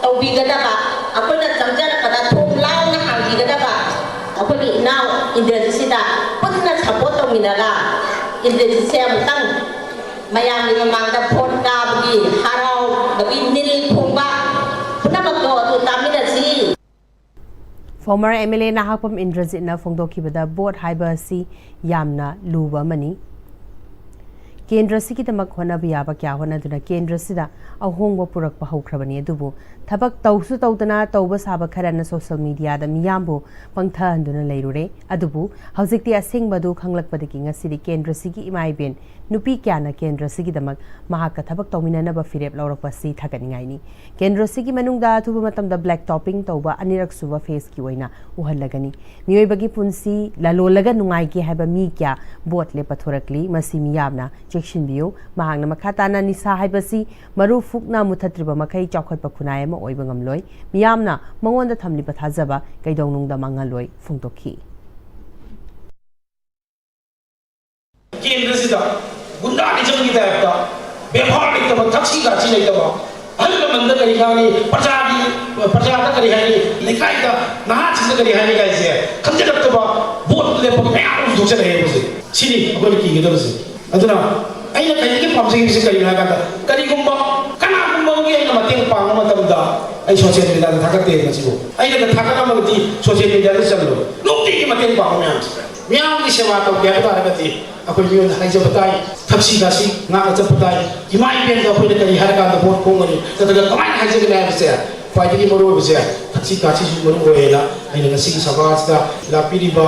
ꯇꯧꯕꯤꯒꯗꯕ, ꯑꯩꯈꯣꯏꯅ ꯆꯪꯖꯔꯛꯄꯗ ꯊꯣꯡ ꯂꯥꯎꯅ ꯍꯥꯡꯕꯤꯒꯗꯕ, ꯑꯩꯈꯣꯏꯒꯤ ꯏꯅꯥꯎ ꯏꯟꯗ꯭ꯔꯖꯤꯠꯁꯤꯗ ꯄꯨꯟꯅ ꯁꯄꯣꯔꯠ ꯇꯧꯃꯤꯟꯅꯔꯒ ꯏꯟꯗ꯭ꯔꯖꯤꯠꯁꯦ ꯑꯃꯨꯛꯇꯪ ꯃꯌꯥꯝꯒꯤ ꯃꯃꯥꯡꯗ ꯚꯣꯠ ꯀꯥꯕꯒꯤ ꯍꯔꯥꯎꯕꯒꯤ ꯅꯤꯜ ꯈꯣꯡꯕ ꯄꯨꯝꯅꯃꯛꯇꯣ ꯑꯗꯨ ꯇꯥꯃꯤꯟꯅꯁꯤ꯫ ꯐꯣꯔꯃꯔ ꯑꯦꯝ ꯑꯦꯜ ꯑꯦ ꯅꯍꯥꯛꯄꯝ ꯏꯟꯗ꯭ꯔꯖꯤꯠꯅ ꯐꯣꯡꯗꯣꯛꯈꯤꯕꯗ ꯚꯣꯠ ꯍꯥꯏꯕ ꯑꯁꯤ ꯌꯥꯝꯅ ꯂꯨꯕ ꯑꯃꯅꯤ꯫ ꯀꯦꯟꯗ꯭ꯔ ꯑꯁꯤꯒꯤꯗꯃꯛ ꯍꯣꯠꯅꯕ ꯌꯥꯕ ꯀꯌꯥ ꯍꯣꯠꯅꯗꯨꯅ ꯀꯦꯟꯗ꯭ꯔ ꯑꯁꯤꯗ ꯑꯍꯣꯡꯕ ꯄꯨꯔꯛꯄ ꯍꯧꯈ꯭ꯔꯕꯅꯤ, ꯑꯗꯨꯕꯨ ꯊꯕꯛ ꯇꯧꯁꯨ ꯇꯧꯗꯅ ꯇꯧꯕ ꯁꯥꯕ ꯈꯔꯅ social mediaꯗ ꯃꯤꯌꯥꯝꯕꯨ ꯄꯪꯊꯍꯟꯗꯨꯅ ꯂꯩꯔꯨꯔꯦ꯫ ꯑꯗꯨꯕꯨ ꯍꯧꯖꯤꯛꯇꯤ ꯑꯁꯦꯡꯕ ꯑꯗꯨ ꯈꯪꯂꯛꯄꯗꯒꯤ ꯉꯁꯤꯗꯤ ꯀꯦꯟꯗ꯭ꯔꯁꯤꯒꯤ ꯏꯃꯥ ꯏꯕꯦꯟ ꯅꯨꯄꯤ ꯀꯌꯥꯅ ꯀꯦꯟꯗ꯭ꯔꯁꯤꯒꯤꯗꯃꯛ ꯃꯍꯥꯛꯀ ꯊꯕꯛ ꯇꯧꯃꯤꯟꯅꯅꯕ ꯐꯤꯔꯦꯞ ꯂꯧꯔꯛꯄ ꯑꯁꯤ ꯊꯥꯒꯠꯅꯤꯡꯉꯥꯏꯅꯤ꯫ ꯀꯦꯟꯗ꯭ꯔꯁꯤꯒꯤ ꯃꯅꯨꯡꯗ ꯑꯊꯨꯕ ꯃꯇꯝꯗ black topping ꯇꯧꯕ ꯑꯅꯤꯔꯛ ꯁꯨꯕ phaseꯀꯤ ꯑꯣꯏꯅ ꯎꯍꯜꯂꯒꯅꯤ꯫ ꯃꯤꯑꯣꯏꯕꯒꯤ ꯄꯨꯟꯁꯤ ꯂꯂꯣꯜꯂꯒ ꯅꯨꯡꯉꯥꯏꯒꯦ ꯍꯥꯏꯕ ꯃꯤ ꯀꯌꯥ ꯚꯣꯠ ꯂꯦꯞꯄ ꯊꯣꯔꯛꯂꯤ꯫ ꯃꯁꯤ ꯃꯤꯌꯥꯝꯅ ꯆꯦꯛꯁꯤꯟꯕꯤꯌꯨ꯫ ꯃꯍꯥꯛꯅ ꯃꯈꯥ ꯇꯥꯅ ꯅꯤꯁꯥ ꯍꯥꯏꯕꯁꯤ ꯃꯔꯨ ꯐꯨꯛꯅ ꯃꯨꯊꯠꯇ꯭ꯔꯤꯕ ꯃꯈꯩ ꯆꯥꯎꯈꯠꯄ ꯈꯨꯟꯅꯥꯏ ꯑꯃ ꯑꯣꯏꯕ ꯉꯝꯂꯣꯏ꯫ ꯃꯤꯌꯥꯝꯅ ꯃꯉꯣꯟꯗ ꯊꯝꯂꯤꯕ ꯊꯥꯖꯕ ꯀꯩꯗꯧꯅꯨꯡꯗ ꯃꯥꯡꯍꯜꯂꯣꯏ ꯐꯣꯡꯗꯣꯛꯈꯤ꯫ ꯀꯦꯟꯗ꯭ꯔꯁꯤꯗ ꯒꯨꯟꯗꯥ ꯅꯤꯖꯝꯒꯤ ꯇꯥꯏꯞꯇ ꯕꯦꯕꯥꯔ ꯂꯩꯇꯕ, ꯊꯛꯁꯤ ꯈꯥꯁꯤ ꯂꯩꯇꯕ, ꯑꯍꯜ ꯂꯃꯟꯗ ꯀꯔꯤ ꯉꯥꯡꯅꯤ, ꯄ꯭ꯔꯖꯥꯒꯤ, ꯄ꯭ꯔꯖꯥꯗ ꯀꯔꯤ ꯍꯥꯏꯅꯤ, ꯂꯩꯀꯥꯏꯗ ꯅꯍꯥꯁꯤꯡꯗ ꯀꯔꯤ ꯍꯥꯏꯅꯤ ꯀꯥꯏꯁꯦ ꯈꯟꯖꯤꯜꯂꯛꯇꯕ ꯚꯣꯠ ꯂꯦꯞꯄ ꯃꯌꯥꯝ ꯑꯃꯁꯨ ꯊꯣꯛꯆꯜꯂꯛꯑꯦ ꯍꯧꯖꯤꯛ꯫ ꯁꯤꯅꯤ ꯑꯩꯈꯣꯏꯅ ꯀꯤꯒꯗꯕꯁꯦ꯫ ꯑꯗꯨꯅ ꯑꯩꯅ ꯈ꯭ꯋꯥꯏꯗꯒꯤ ꯄꯥꯝꯖꯔꯤꯕꯁꯤ ꯀꯔꯤꯅꯣ ꯍꯥꯏ ꯀꯥꯟꯗ, ꯀꯔꯤꯒꯨꯝꯕ ꯀꯅꯥꯒꯨꯝꯕ ꯑꯃꯒꯤ ꯑꯩꯅ ꯃꯇꯦꯡ ꯄꯥꯡꯕ ꯃꯇꯝꯗ ꯑꯩ social mediaꯗ ꯊꯥꯒꯠꯇꯦ ꯃꯁꯤꯕꯨ꯫ ꯑꯩꯅ ꯊꯥꯒꯠꯂꯝꯃꯒꯗꯤ social mediaꯗ ꯆꯜꯂꯣꯏ꯫ ꯅꯨꯡꯇꯤꯒꯤ ꯃꯇꯦꯡ ꯄꯥꯡꯕ ꯃꯌꯥꯝꯁꯦ꯫ ꯃꯤꯌꯥꯝꯒꯤ ꯁꯦꯕꯥ ꯇꯧꯒꯦ ꯍꯥꯏꯕ ꯇꯥꯔꯒꯗꯤ ꯑꯩꯈꯣꯏ ꯃꯤꯑꯣꯏꯅ ꯍꯥꯏꯖꯕ ꯇꯥꯏ, ꯊꯛꯁꯤ ꯈꯥꯁꯤ ꯉꯥꯛꯅ ꯆꯠꯄ ꯇꯥꯏ꯫ ꯏꯃꯥ ꯏꯕꯦꯟꯗ ꯑꯩꯈꯣꯏꯅ ꯀꯔꯤ ꯍꯥꯏꯔꯀꯥꯟꯗ ꯚꯣꯠ ꯈꯣꯝꯒꯅꯤ ꯅꯠꯇ꯭ꯔꯒ ꯀꯃꯥꯏꯅ ꯍꯥꯏꯖꯒꯅꯤ ꯍꯥꯏꯕꯁꯦ ꯈ꯭ꯋꯥꯏꯗꯒꯤ ꯃꯔꯨ ꯑꯣꯏꯕꯁꯦ ꯊꯛꯁꯤ ꯈꯥꯁꯤꯁꯨ ꯃꯔꯨ ꯑꯣꯏꯌꯦꯅ ꯑꯩꯅ ꯉꯁꯤꯒꯤ ꯁꯚꯥꯁꯤꯗ ꯂꯥꯛꯄꯤꯔꯤꯕ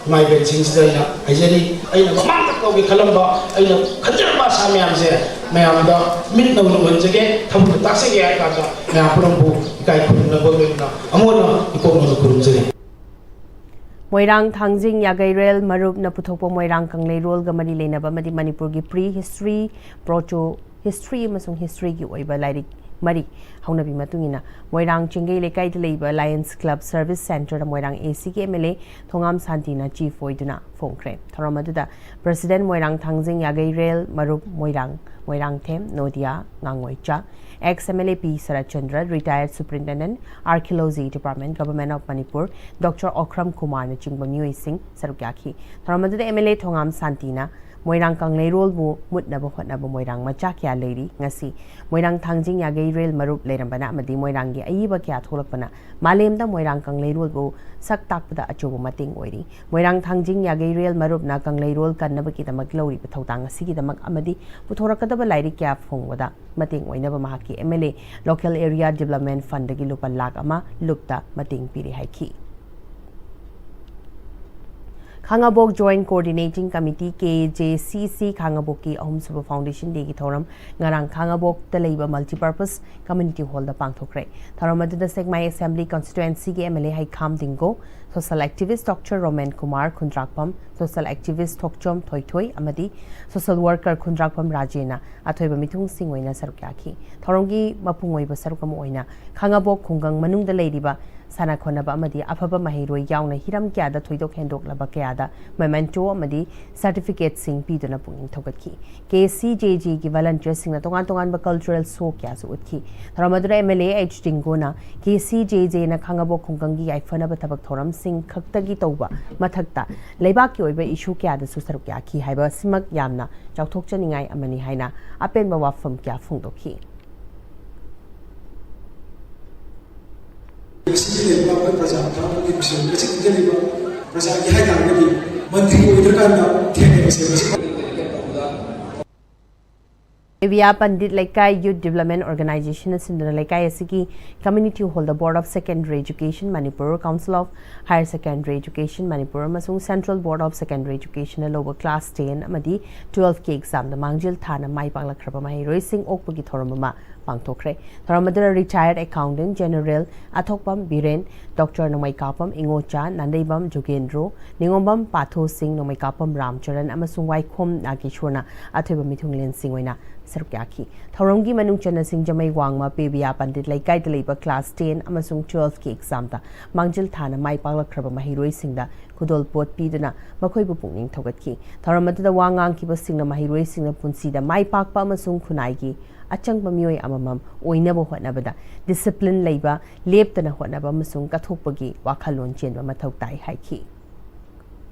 ꯏꯃꯥ ꯏꯕꯦꯟꯁꯤꯡꯁꯤꯗ ꯑꯩꯅ ꯍꯥꯏꯖꯔꯤ꯫ ꯑꯩꯅ ꯃꯃꯥꯡꯗ ꯇꯧꯒꯦ ꯈꯜꯂꯝꯕ, ꯑꯩꯅ ꯈꯟꯖꯔꯝꯕ ꯑꯁꯥ ꯃꯌꯥꯝꯁꯦ ꯃꯌꯥꯝꯗ ꯃꯤꯠꯅ ꯎꯍꯟꯖꯒꯦ, ꯊꯃꯣꯏꯅ ꯇꯥꯛꯆꯒꯦ ꯍꯥꯏꯔ ꯀꯥꯟꯗ ꯃꯌꯥꯝ ꯄꯨꯝꯅꯃꯛꯄꯨ ꯏꯀꯥꯏ ꯈꯨꯝꯅꯕ ꯂꯣꯏꯅꯅ ꯑꯃꯨꯛ ꯍꯟꯅ ꯏꯀꯣꯛ ꯅꯧꯅ ꯈꯨꯔꯨꯝꯖꯔꯤ꯫ ꯃꯣꯏꯔꯥꯡ ꯊꯥꯡꯖꯤꯡ ꯌꯥꯒꯩꯔꯦꯜ ꯃꯔꯨꯞꯅ ꯄꯨꯊꯣꯛꯄ ꯃꯣꯏꯔꯥꯡ ꯀꯪꯂꯩꯔꯣꯜꯒ ꯃꯔꯤ ꯂꯩꯅꯕ ꯑꯃꯗꯤ ꯃꯅꯤꯄꯨꯔꯒꯤ pre history, proto history ꯑꯃꯁꯨꯡ historyꯒꯤ ꯑꯣꯏꯕ ꯂꯥꯏꯔꯤꯛ ꯃꯔꯤ ꯍꯧꯅꯕꯤ ꯃꯇꯨꯡ ꯏꯟꯅ ꯃꯣꯏꯔꯥꯡ ꯆꯤꯡꯒꯩ ꯂꯩꯀꯥꯏꯗ ꯂꯩꯕ Lions Club Service Centreꯗ ꯃꯣꯏꯔꯥꯡ ACꯒꯤ MLA ꯊꯣꯉꯥꯝ ꯁꯥꯟꯇꯤꯅ chief ꯑꯣꯏꯗꯨꯅ ꯐꯣꯡꯈ꯭ꯔꯦ꯫ ꯊꯧꯔꯝ ꯑꯗꯨꯗ President ꯃꯣꯏꯔꯥꯡ ꯊꯥꯡꯖꯤꯡ ꯌꯥꯒꯩꯔꯦꯜ ꯃꯔꯨꯞ ꯃꯣꯏꯔꯥꯡ, Moirangthem, ꯅꯣꯗꯤꯌꯥ, ꯉꯥꯉꯣꯏꯆꯥ, ex MLA P Saratchandra, retired Superintendent Archaeology Department, Government of Manipur, Doctor ꯑꯣꯈ꯭ꯔꯝ ꯀꯨꯃꯥꯔꯅꯆꯤꯡꯕ ꯃꯤꯑꯣꯏꯁꯤꯡ ꯁꯔꯨꯛ ꯌꯥꯈꯤ꯫ ꯊꯧꯔꯝ ꯑꯗꯨꯗ MLA ꯊꯣꯉꯥꯝ ꯁꯥꯟꯇꯤꯅ ꯃꯣꯏꯔꯥꯡ ꯀꯪꯂꯩꯔꯣꯜꯕꯨ ꯃꯨꯠꯅꯕ ꯍꯣꯠꯅꯕ ꯃꯣꯏꯔꯥꯡ ꯃꯆꯥ ꯀꯌꯥ ꯂꯩꯔꯤ꯫ ꯉꯁꯤ ꯃꯣꯏꯔꯥꯡ ꯊꯥꯡꯖꯤꯡ ꯌꯥꯒꯩ ꯔꯦꯜ ꯃꯔꯨꯞ ꯂꯩꯔꯝꯕꯅ ꯑꯃꯗꯤ ꯃꯣꯏꯔꯥꯡꯒꯤ ꯑꯏꯕ ꯀꯌꯥ ꯊꯣꯛꯂꯛꯄꯅ ꯃꯥꯂꯦꯝꯗ ꯃꯣꯏꯔꯥꯡ ꯀꯪꯂꯩꯔꯣꯜꯕꯨ ꯁꯛ ꯇꯥꯛꯄꯗ ꯑꯆꯧꯕ ꯃꯇꯦꯡ ꯑꯣꯏꯔꯤ꯫ ꯃꯣꯏꯔꯥꯡ ꯊꯥꯡꯖꯤꯡ ꯌꯥꯒꯩ ꯔꯦꯜ ꯃꯔꯨꯞꯅ ꯀꯪꯂꯩꯔꯣꯜ ꯀꯟꯅꯕꯒꯤꯗꯃꯛ ꯂꯧꯔꯤꯕ ꯊꯧꯗꯥꯡ ꯑꯁꯤꯒꯤꯗꯃꯛ ꯑꯃꯗꯤ ꯄꯨꯊꯣꯔꯛꯀꯗꯕ ꯂꯥꯏꯔꯤꯛ ꯀꯌꯥ ꯐꯣꯡꯕꯗ ꯃꯇꯦꯡ ꯑꯣꯏꯅꯕ ꯃꯍꯥꯛꯀꯤ M L A Local Area Development Fundꯗꯒꯤ ꯂꯨꯄꯥ ꯂꯥꯈ ꯑꯃ ꯂꯨꯞꯇ ꯃꯇꯦꯡ ꯄꯤꯔꯦ ꯍꯥꯏꯈꯤ꯫ ꯈꯥꯉꯕꯣꯛ Joint Coordinating Committee, K J C C, ꯈꯥꯉꯕꯣꯛꯀꯤ ꯑꯍꯨꯝꯁꯨꯕ Foundation Dayꯒꯤ ꯊꯧꯔꯝ ꯉꯔꯥꯡ ꯈꯥꯉꯕꯣꯛꯇ ꯂꯩꯕ Multipurpose Community Hallꯗ ꯄꯥꯡꯊꯣꯛꯈ꯭ꯔꯦ꯫ ꯊꯧꯔꯝ ꯑꯗꯨꯗ ꯁꯦꯛꯃꯥꯏ Assembly Constituencyꯒꯤ M L A Heikham Dingo, social activist Doctor Romen Kumar Khundrakpam, social activist Thokchom Thoithoi ꯑꯃꯗꯤ social worker ꯈꯨꯟꯗ꯭ꯔꯥꯛꯄꯝ ꯔꯥꯖꯦꯅ ꯑꯊꯣꯏꯕ ꯃꯤꯊꯨꯡꯁꯤꯡ ꯑꯣꯏꯅ ꯁꯔꯨꯛ ꯌꯥꯈꯤ꯫ ꯊꯧꯔꯝꯒꯤ ꯃꯄꯨꯡ ꯑꯣꯏꯕ ꯁꯔꯨꯛ ꯑꯃ ꯑꯣꯏꯅ ꯈꯥꯉꯕꯣꯛ ꯈꯨꯡꯒꯪ ꯃꯅꯨꯡꯗ ꯂꯩꯔꯤꯕ ꯁꯥꯟꯅ ꯈꯣꯠꯅꯕ ꯑꯃꯗꯤ ꯑꯐꯕ ꯃꯍꯩꯔꯣꯏ ꯌꯥꯎꯅ ꯍꯤꯔꯝ ꯀꯌꯥꯗ ꯊꯣꯏꯗꯣꯛ ꯍꯦꯟꯗꯣꯛꯂꯕ ꯀꯌꯥꯗ memento ꯑꯃꯗꯤ certificateꯁꯤꯡ ꯄꯤꯗꯨꯅ ꯄꯨꯛꯅꯤꯡ ꯊꯧꯒꯠꯈꯤ꯫ K C J Jꯒꯤ volunteerꯁꯤꯡꯅ ꯇꯣꯉꯥꯟ ꯇꯣꯉꯥꯟꯕ cultural show ꯀꯌꯥꯁꯨ ꯎꯠꯈꯤ꯫ ꯊꯧꯔꯝ ꯑꯗꯨꯗ M L A H ꯗꯤꯡꯒꯣꯅ K C J Jꯅ ꯈꯥꯉꯕꯣꯛ ꯈꯨꯡꯒꯪꯒꯤ ꯌꯥꯏꯐꯅꯕ ꯊꯕꯛ ꯊꯧꯔꯝꯁꯤꯡ ꯈꯛꯇꯒꯤ ꯇꯧꯕ ꯃꯊꯛꯇ ꯂꯩꯕꯥꯛꯀꯤ ꯑꯣꯏꯕ issue ꯀꯌꯥꯗꯁꯨ ꯁꯔꯨꯛ ꯌꯥꯈꯤ ꯍꯥꯏꯕ ꯑꯁꯤꯃꯛ ꯌꯥꯝꯅ ꯆꯥꯎꯊꯣꯛꯆꯅꯤꯡꯉꯥꯏ ꯑꯃꯅꯤ ꯍꯥꯏꯅ ꯑꯄꯦꯟꯕ ꯋꯥꯐꯝ ꯀꯌꯥ ꯐꯣꯡꯗꯣꯛꯈꯤ꯫ ꯉꯁꯤꯒꯤ ꯂꯩꯕꯥꯛ ꯑꯩꯈꯣꯏ ꯄ꯭ꯔꯖꯥ ꯐꯥꯕꯒꯤ ꯃꯤꯁꯟ ꯃꯁꯤ ꯈꯪꯖꯔꯤꯕ ꯄ꯭ꯔꯖꯥꯒꯤ ꯍꯥꯏꯇꯥꯔꯒꯗꯤ ꯃꯟꯇ꯭ꯔꯤ ꯑꯣꯏꯗ꯭ꯔꯀꯥꯟꯗ ꯊꯦꯡꯅꯕꯁꯦ ꯃꯁꯤ ꯕꯤꯕꯤꯌꯥ ꯄꯟꯗꯤꯠ ꯂꯩꯀꯥꯏ Youth Development Organizationꯅ ꯁꯤꯟꯗꯨꯅ ꯂꯩꯀꯥꯏ ꯑꯁꯤꯒꯤ Community Hallꯗ Board of Secondary Education Manipur, Council of Higher Secondary Education Manipur ꯑꯃꯁꯨꯡ Central Board of Secondary Educationꯅ ꯂꯧꯕ class ten ꯑꯃꯗꯤ twelveꯀꯤ examꯗ ꯃꯥꯡꯖꯤꯜ ꯊꯥꯅ ꯃꯥꯏ ꯄꯥꯛꯂꯛꯈ꯭ꯔꯕ ꯃꯍꯩꯔꯣꯏꯁꯤꯡ ꯑꯣꯛꯄꯒꯤ ꯊꯧꯔꯝ ꯑꯃ ꯄꯥꯡꯊꯣꯛꯈ꯭ꯔꯦ꯫ ꯊꯧꯔꯝ ꯑꯗꯨꯗ retired accountant general ꯑꯊꯣꯛꯄꯝ ꯕꯤꯔꯦꯟ, Doctor ꯅꯣꯡꯃꯩꯀꯥꯄꯝ ꯏꯉꯣꯆꯥ, ꯅꯥꯟꯗꯩꯕꯝ ꯖꯣꯒꯦꯟꯗ꯭ꯔꯣ, ꯅꯤꯉꯣꯝꯕꯝ ꯄꯥꯊꯣ ꯁꯤꯡ, ꯅꯣꯡꯃꯩꯀꯥꯄꯝ ꯔꯥꯝꯆꯔꯟ ꯑꯃꯁꯨꯡ ꯋꯥꯏꯈꯣꯝ ꯅꯥꯒꯦꯁꯣꯔꯅ ꯑꯊꯣꯏꯕ ꯃꯤꯊꯨꯡꯂꯦꯟꯁꯤꯡ ꯑꯣꯏꯅ ꯁꯔꯨꯛ ꯌꯥꯈꯤ꯫ ꯊꯧꯔꯝꯒꯤ ꯃꯅꯨꯡ ꯆꯟꯅ ꯁꯤꯡꯖꯃꯩ ꯋꯥꯡꯃ ꯄꯦꯕꯤꯌꯥ ꯄꯟꯗꯤꯠ ꯂꯩꯀꯥꯏꯗ ꯂꯩꯕ class ten ꯑꯃꯁꯨꯡ twelveꯀꯤ examꯗ ꯃꯥꯡꯖꯤꯜ ꯊꯥꯅ ꯃꯥꯏ ꯄꯥꯛꯂꯛꯈ꯭ꯔꯕ ꯃꯍꯩꯔꯣꯏꯁꯤꯡꯗ ꯈꯨꯗꯣꯜꯄꯣꯠ ꯄꯤꯗꯨꯅ ꯃꯈꯣꯏꯕꯨ ꯄꯨꯛꯅꯤꯡ ꯊꯧꯒꯠꯈꯤ꯫ ꯊꯧꯔꯝ ꯑꯗꯨꯗ ꯋꯥ ꯉꯥꯡꯈꯤꯕꯁꯤꯡꯅ ꯃꯍꯩꯔꯣꯏꯁꯤꯡꯅ ꯄꯨꯟꯁꯤꯗ ꯃꯥꯏ ꯄꯥꯛꯄ ꯑꯃꯁꯨꯡ ꯈꯨꯟꯅꯥꯏꯒꯤ ꯑꯆꯪꯕ ꯃꯤꯑꯣꯏ ꯑꯃꯃꯝ ꯑꯣꯏꯅꯕ ꯍꯣꯠꯅꯕꯗ discipline ꯂꯩꯕ, ꯂꯦꯞꯇꯅ ꯍꯣꯠꯅꯕ ꯑꯃꯁꯨꯡ ꯀꯠꯊꯣꯛꯄꯒꯤ ꯋꯥꯈꯜꯂꯣꯟ ꯆꯦꯟꯕ ꯃꯊꯧ ꯇꯥꯏ ꯍꯥꯏꯈꯤ꯫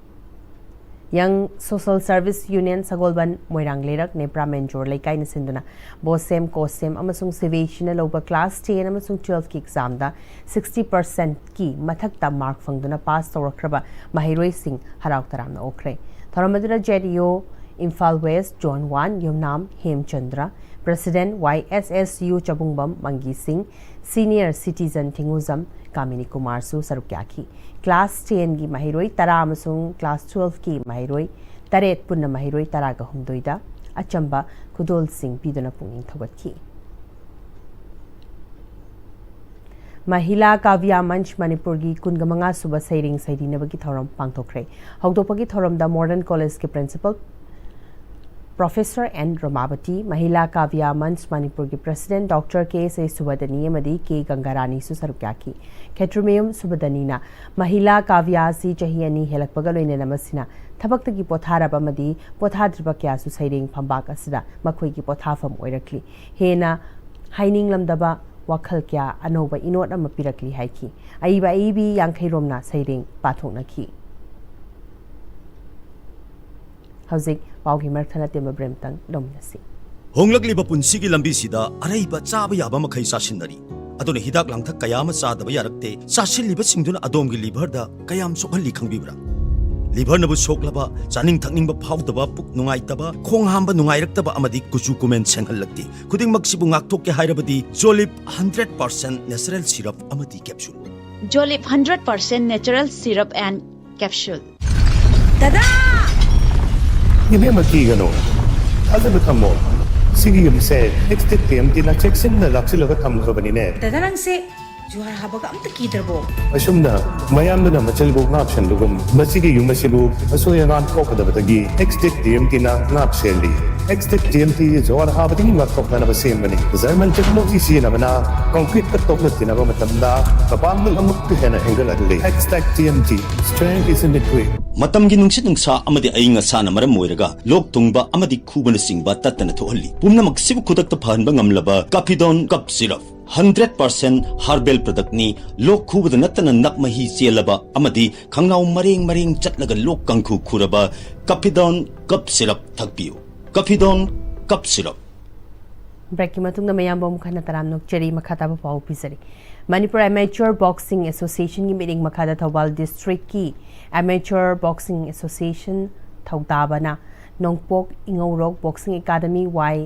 Young Social Service Union ꯁꯒꯣꯜꯕꯟ, ꯃꯣꯏꯔꯥꯡ ꯂꯩꯔꯛ, ꯅꯦꯄ꯭ꯔꯥ ꯃꯦꯟꯖꯣꯔ ꯂꯩꯀꯥꯏꯅ ꯁꯤꯟꯗꯨꯅ ꯕꯣꯁꯦꯝ, ꯀꯣꯁꯦꯝ ꯑꯃꯁꯨꯡ ꯁꯤꯚꯦꯁꯤꯅ ꯂꯧꯕ class ten ꯑꯃꯁꯨꯡ twelve ꯀꯤ exam ꯗ sixty percent ꯀꯤ ꯃꯊꯛꯇ mark ꯐꯪꯗꯨꯅ pass ꯇꯧꯔꯛꯈ꯭ꯔꯕ ꯃꯍꯩꯔꯣꯏꯁꯤꯡ ꯍꯔꯥꯎ ꯇꯔꯥꯝꯅ ꯑꯣꯛꯈ꯭ꯔꯦ꯫ ꯊꯧꯔꯝ ꯑꯗꯨꯗ Z E O Imphal West Zone one ꯌꯨꯝꯅꯥꯝ ꯍꯦꯝꯆꯟꯗ꯭ꯔ, President Y S S U ꯆꯕꯨꯡꯕꯝ ꯃꯪꯒꯤ ꯁꯤꯡ, Senior Citizen ꯊꯤꯡꯉꯨꯖꯝ ꯀꯥꯃꯤꯅꯤ ꯀꯨꯃꯥꯔꯁꯨ ꯁꯔꯨꯛ ꯌꯥꯈꯤ꯫ Class ten ꯒꯤ ꯃꯍꯩꯔꯣꯏ ꯇꯔꯥ ꯑꯃꯁꯨꯡ class twelve ꯀꯤ ꯃꯍꯩꯔꯣꯏ ꯇꯔꯦꯠ, ꯄꯨꯟꯅ ꯃꯍꯩꯔꯣꯏ ꯇꯔꯥꯒ ꯍꯨꯝꯗꯣꯏꯗ ꯑꯆꯝꯕ ꯈꯨꯗꯣꯜꯁꯤꯡ ꯄꯤꯗꯨꯅ ꯄꯨꯛꯅꯤꯡ ꯊꯧꯒꯠꯈꯤ꯫ ꯃꯍꯤꯂꯥ ꯀꯥꯕ꯭ꯌꯥ ꯃꯟꯆ ꯃꯅꯤꯄꯨꯔꯒꯤ ꯀꯨꯟꯒ ꯃꯉꯥ ꯁꯨꯕ ꯁꯩꯔꯦꯡ ꯁꯩꯗꯤꯅꯕꯒꯤ ꯊꯧꯔꯝ ꯄꯥꯡꯊꯣꯛꯈ꯭ꯔꯦ꯫ ꯍꯧꯗꯣꯛꯄꯒꯤ ꯊꯧꯔꯝꯗ Modern College ꯀꯤ Principal Professor N ꯔꯣꯃꯥꯕꯇꯤ, ꯃꯍꯤꯂꯥ ꯀꯥꯕ꯭ꯌꯥ ꯃꯟꯆ ꯃꯅꯤꯄꯨꯔꯒꯤ President Doctor K S A ꯁꯨꯕꯗꯅꯤ ꯑꯃꯗꯤ K ꯒꯪꯒꯥꯔꯥꯅꯤꯁꯨ ꯁꯔꯨꯛ ꯌꯥꯈꯤ꯫ ꯈꯦꯇ꯭ꯔꯤꯃꯌꯨꯝ ꯁꯨꯕꯗꯅꯤꯅ ꯃꯍꯤꯂꯥ ꯀꯥꯕ꯭ꯌꯥ ꯑꯁꯤ ꯆꯍꯤ ꯑꯅꯤ ꯍꯦꯜꯂꯛꯄꯒ ꯂꯣꯏꯅꯅ ꯃꯁꯤꯅ ꯊꯕꯛꯇꯒꯤ ꯄꯣꯊꯥꯔꯕ ꯑꯃꯗꯤ ꯄꯣꯊꯥꯗ꯭ꯔꯤꯕ ꯀꯌꯥꯁꯨ ꯁꯩꯔꯦꯡ ꯐꯝꯕꯥꯛ ꯑꯁꯤꯗ ꯃꯈꯣꯏꯒꯤ ꯄꯣꯊꯥꯐꯝ ꯑꯣꯏꯔꯛꯂꯤ꯫ ꯍꯦꯟꯅ ꯍꯥꯏꯅꯤꯡꯂꯝꯗꯕ ꯋꯥꯈꯜ ꯀꯌꯥ ꯑꯅꯧꯕ ꯏꯅꯣꯠ ꯑꯃ ꯄꯤꯔꯛꯂꯤ ꯍꯥꯏꯈꯤ꯫ ꯑꯏꯕ ꯑꯏꯕꯤ ꯌꯥꯡꯈꯩꯔꯣꯝꯅ ꯁꯩꯔꯦꯡ ꯄꯥꯊꯣꯛꯅꯈꯤ꯫ ꯍꯧꯖꯤꯛ ꯄꯥꯎꯒꯤ ꯃꯔꯛ ꯊꯠꯅ ꯇꯦꯟꯕ break ꯑꯃꯇꯪ ꯂꯧꯃꯤꯟꯅꯁꯤ꯫ ꯍꯣꯡꯂꯛꯂꯤꯕ ꯄꯨꯟꯁꯤꯒꯤ ꯂꯝꯕꯤꯁꯤꯗ ꯑꯔꯩꯕ ꯆꯥꯕ ꯌꯥꯕ ꯃꯈꯩ ꯆꯥꯁꯤꯟꯅꯔꯤ꯫ ꯑꯗꯨꯅ ꯍꯤꯗꯥꯛ ꯂꯥꯡꯊꯛ ꯀꯌꯥ ꯑꯃ ꯆꯥꯗꯕ ꯌꯥꯔꯛꯇꯦ꯫ ꯆꯥꯁꯤꯜꯂꯤꯕꯁꯤꯡꯗꯨꯅ ꯑꯗꯣꯝꯒꯤ liver ꯗ ꯀꯌꯥꯝ ꯁꯣꯛꯍꯜꯂꯤ ꯈꯪꯕꯤꯕ꯭ꯔꯥ? Liver ꯅꯕꯨ ꯁꯣꯛꯂꯕ, ꯆꯥꯅꯤꯡ ꯊꯛꯅꯤꯡꯕ ꯐꯥꯎꯗꯕ, ꯄꯨꯛ ꯅꯨꯡꯉꯥꯏꯇꯕ, ꯈꯣꯡ ꯍꯥꯝꯕ ꯅꯨꯡꯉꯥꯏꯔꯛꯇꯕ ꯑꯃꯗꯤ ꯀꯨꯆꯨ ꯀꯨꯃꯦꯟ ꯁꯦꯡꯍꯜꯂꯛꯇꯦ꯫ ꯈꯨꯗꯤꯡꯃꯛꯁꯤꯕꯨ ꯉꯥꯛꯊꯣꯛꯀꯦ ꯍꯥꯏꯔꯕꯗꯤ Jolib hundred percent natural syrup ꯑꯃꯗꯤ capsule꯫ Jolib hundred percent natural syrup and capsule. ꯗꯗꯥ! ꯏꯕꯦꯝꯃ, ꯀꯤꯒꯅꯨ, ꯊꯥꯖꯕ ꯊꯝꯃꯣ꯫ ꯁꯤꯒꯤ ꯌꯨꯝꯁꯦ Extech T M T ꯅ ꯆꯦꯛꯁꯤꯟꯅ ꯂꯥꯛꯁꯤꯜꯂꯒ ꯊꯝꯈ꯭ꯔꯕꯅꯤꯅꯦ꯫ ꯗꯗꯥ, ꯅꯪꯁꯦ ꯖꯨꯍꯥꯔ ꯍꯥꯕꯒ ꯑꯝꯇ ꯀꯤꯗ꯭ꯔꯕꯣ? ꯑꯁꯨꯝꯅ ꯃꯌꯥꯝꯗꯨꯅ ꯃꯆꯜꯕꯨ ꯉꯥꯛꯁꯦꯟꯕꯒꯨꯝ, ꯃꯁꯤꯒꯤ ꯌꯨꯝ ꯑꯁꯤꯕꯨ ꯑꯁꯣꯏ ꯑꯉꯥꯝ ꯊꯣꯛꯀꯗꯕꯗꯒꯤ Extech T M T ꯅ ꯉꯥꯛ ꯁꯦꯜꯂꯤ꯫ Extech T M T ꯖꯨꯍꯥꯔ ꯍꯥꯕꯗꯒꯤ ꯉꯥꯛꯊꯣꯛꯅꯅꯕ ꯁꯦꯝꯕꯅꯤ꯫ German technology ꯁꯤꯖꯤꯟꯅꯕꯅ concrete ꯇ ꯇꯣꯛꯂ ꯇꯤꯟꯅꯕ ꯃꯇꯝꯗ ꯃꯄꯥꯡꯒꯜ ꯑꯃꯨꯛꯀ ꯍꯦꯟꯅ ꯍꯦꯟꯒꯠꯍꯜꯂꯤ꯫ Extech T M T, strength is in the grip. ꯃꯇꯝꯒꯤ ꯅꯨꯡꯁꯤꯠ ꯅꯨꯡꯁꯥ ꯑꯃꯗꯤ ꯑꯏꯪ ꯑꯁꯥꯅ ꯃꯔꯝ ꯑꯣꯏꯔꯒ ꯂꯣꯛ ꯊꯨꯡꯕ ꯑꯃꯗꯤ ꯈꯨꯕꯅꯆꯤꯡꯕ ꯇꯠꯇꯅ ꯊꯣꯛꯍꯜꯂꯤ꯫ ꯄꯨꯝꯅꯃꯛꯁꯤꯕꯨ ꯈꯨꯗꯛꯇ ꯐꯍꯟꯕ ꯉꯝꯂꯕ Capidon Cough Syrup꯫ Hundred percent herbal ꯄ꯭ꯔꯗꯛꯅꯤ꯫ ꯂꯣꯛ ꯈꯨꯕꯗ ꯅꯠꯇꯅ ꯅꯞ ꯃꯍꯤ ꯆꯦꯜꯂꯕ ꯑꯃꯗꯤ ꯈꯪꯅꯥꯎ ꯃꯔꯦꯡ ꯃꯔꯦꯡ ꯆꯠꯂꯒ ꯂꯣꯛ ꯀꯥꯡꯈꯨ ꯈꯨꯔꯕ ꯀꯐꯤꯗꯣꯟ ꯀꯞ ꯁꯤꯔꯞ ꯊꯛꯄꯤꯌꯨ꯫ ꯀꯐꯤꯗꯣꯟ ꯀꯞ ꯁꯤꯔꯞ꯫ ꯕ꯭ꯔꯦꯛꯀꯤ ꯃꯇꯨꯡꯗ ꯃꯌꯥꯝꯕꯨ ꯑꯃꯨꯛ ꯍꯟꯅ ꯇꯔꯥꯝꯅ ꯑꯣꯛꯆꯔꯤ꯫ ꯃꯈꯥ ꯇꯥꯕ ꯄꯥꯎ ꯄꯤꯖꯔꯤ꯫ ꯃꯅꯤꯄꯨꯔ ꯑꯦꯃꯦꯆꯔ ꯕꯣꯛꯁꯤꯡ ꯑꯦꯁꯣꯁꯤꯌꯦꯁꯟꯒꯤ ꯃꯤꯠꯌꯦꯡ ꯃꯈꯥꯗ ꯊꯧꯕꯥꯜ ꯗꯤꯁꯇ꯭ꯔꯤꯛꯀꯤ ꯑꯦꯃꯦꯆꯔ ꯕꯣꯛꯁꯤꯡ ꯑꯦꯁꯣꯁꯤꯌꯦꯁꯟ ꯊꯧꯗꯥꯕꯅ ꯅꯣꯡꯄꯣꯛ ꯏꯉꯧꯔꯣꯛ ꯕꯣꯛꯁꯤꯡ ꯑꯦꯀꯥꯗꯃꯤ ꯋꯥꯏ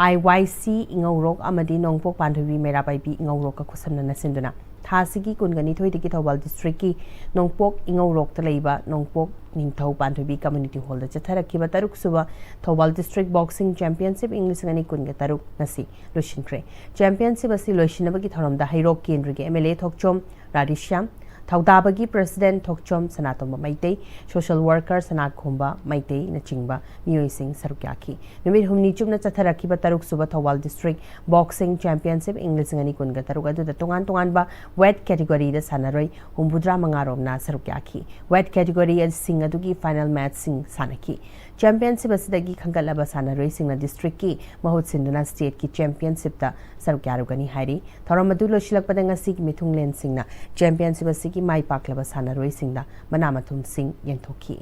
ꯑꯥꯏ ꯋꯥꯏ ꯁꯤ ꯏꯉꯧꯔꯣꯛ ꯑꯃꯗꯤ ꯅꯣꯡꯄꯣꯛ ꯄꯥꯟꯊꯣꯏꯕꯤ ꯃꯩꯔꯥ ꯄꯥꯏꯕꯤ ꯏꯉꯧꯔꯣꯛꯀ ꯈꯨꯠꯁꯝꯅꯅ ꯁꯤꯟꯗꯨꯅ ꯊꯥ ꯑꯁꯤꯒꯤ ꯀꯨꯟꯒ ꯅꯤꯊꯣꯏꯗꯒꯤ ꯊꯧꯕꯥꯜ ꯗꯤꯁꯇ꯭ꯔꯤꯛꯀꯤ ꯅꯣꯡꯄꯣꯛ ꯏꯉꯧꯔꯣꯛꯇ ꯂꯩꯕ ꯅꯣꯡꯄꯣꯛ ꯅꯤꯡꯊꯧ ꯄꯥꯟꯊꯣꯏꯕꯤ ꯀꯝꯃ꯭ꯌꯨꯅꯤꯇꯤ ꯍꯣꯜꯗ ꯆꯠꯊꯔꯛꯈꯤꯕ ꯇꯔꯨꯛꯁꯨꯕ ꯊꯧꯕꯥꯜ ꯗꯤꯁꯇ꯭ꯔꯤꯛ ꯕꯣꯛꯁꯤꯡ ꯆꯦꯝꯄꯤꯌꯟꯁꯤꯞ ꯏꯪ ꯂꯤꯁꯤꯡ ꯑꯅꯤ ꯀꯨꯟꯒ ꯇꯔꯨꯛ ꯉꯁꯤ ꯂꯣꯏꯁꯤꯟꯈ꯭ꯔꯦ꯫ ꯆꯦꯝꯄꯤꯌꯟꯁꯤꯞ ꯑꯁꯤ ꯂꯣꯏꯁꯤꯟꯅꯕꯒꯤ ꯊꯧꯔꯝꯗ ꯍꯩꯔꯣꯛ ꯀꯦꯟꯗ꯭ꯔꯒꯤ M L A Thokchom Radheshyam, ꯊꯧꯗꯥꯕꯒꯤ president Thokchom Sanatomba Meitei, social worker Sanakhomba ꯃꯩꯇꯩꯅꯆꯤꯡꯕ ꯃꯤꯑꯣꯏꯁꯤꯡ ꯁꯔꯨꯛ ꯌꯥꯈꯤ꯫ ꯅꯨꯃꯤꯠ ꯍꯨꯝꯅꯤ ꯆꯨꯞꯅ ꯆꯠꯊꯔꯛꯈꯤꯕ ꯇꯔꯨꯛꯁꯨꯕ ꯊꯧꯕꯥꯜ ꯗꯤꯁꯇ꯭ꯔꯤꯛ ꯕꯣꯛꯁꯤꯡ ꯆꯦꯝꯄꯤꯌꯟꯁꯤꯞ ꯏꯪ ꯂꯤꯁꯤꯡ ꯑꯅꯤ ꯀꯨꯟꯒ ꯇꯔꯨꯛ ꯑꯗꯨꯗ ꯇꯣꯉꯥꯟ ꯇꯣꯉꯥꯟꯕ ꯋꯦꯠ ꯀꯦꯇꯦꯒꯣꯔꯤꯗ ꯁꯥꯟꯅꯔꯣꯏ ꯍꯨꯝꯐꯨꯇꯔꯥ ꯃꯉꯥ ꯔꯣꯝꯅ ꯁꯔꯨꯛ ꯌꯥꯈꯤ꯫ ꯋꯦꯠ ꯀꯦꯇꯦꯒꯣꯔꯤꯁꯤꯡ ꯑꯗꯨꯒꯤ ꯐꯥꯏꯅꯦꯜ ꯃꯦꯠꯆꯁꯤꯡ ꯁꯥꯟꯅꯈꯤ꯫ ꯆꯦꯝꯄꯤꯌꯟꯁꯤꯞ ꯑꯁꯤꯗꯒꯤ ꯈꯟꯒꯠꯂꯕ ꯁꯥꯟꯅꯔꯣꯏꯁꯤꯡꯅ ꯗꯤꯁꯇ꯭ꯔꯤꯛꯀꯤ ꯃꯍꯨꯠ ꯁꯤꯟꯗꯨꯅ ꯁ꯭ꯇꯦꯠꯀꯤ ꯆꯦꯝꯄꯤꯌꯟꯁꯤꯞꯇ ꯁꯔꯨꯛ ꯌꯥꯔꯨꯒꯅꯤ ꯍꯥꯏꯔꯤ꯫ ꯊꯧꯔꯝ ꯑꯗꯨ ꯂꯣꯏꯁꯤꯜꯂꯛꯄꯗ ꯉꯁꯤꯒꯤ ꯃꯤꯊꯨꯡꯂꯦꯟꯁꯤꯡꯅ ꯆꯦꯝꯄꯤꯌꯟꯁꯤꯞ ꯑꯁꯤꯒꯤ ꯃꯥꯏ ꯄꯥꯛꯂꯕ ꯁꯥꯟꯅꯔꯣꯏꯁꯤꯡꯗ ꯃꯅꯥ ꯃꯊꯨꯝꯁꯤꯡ ꯌꯦꯟꯊꯣꯛꯈꯤ꯫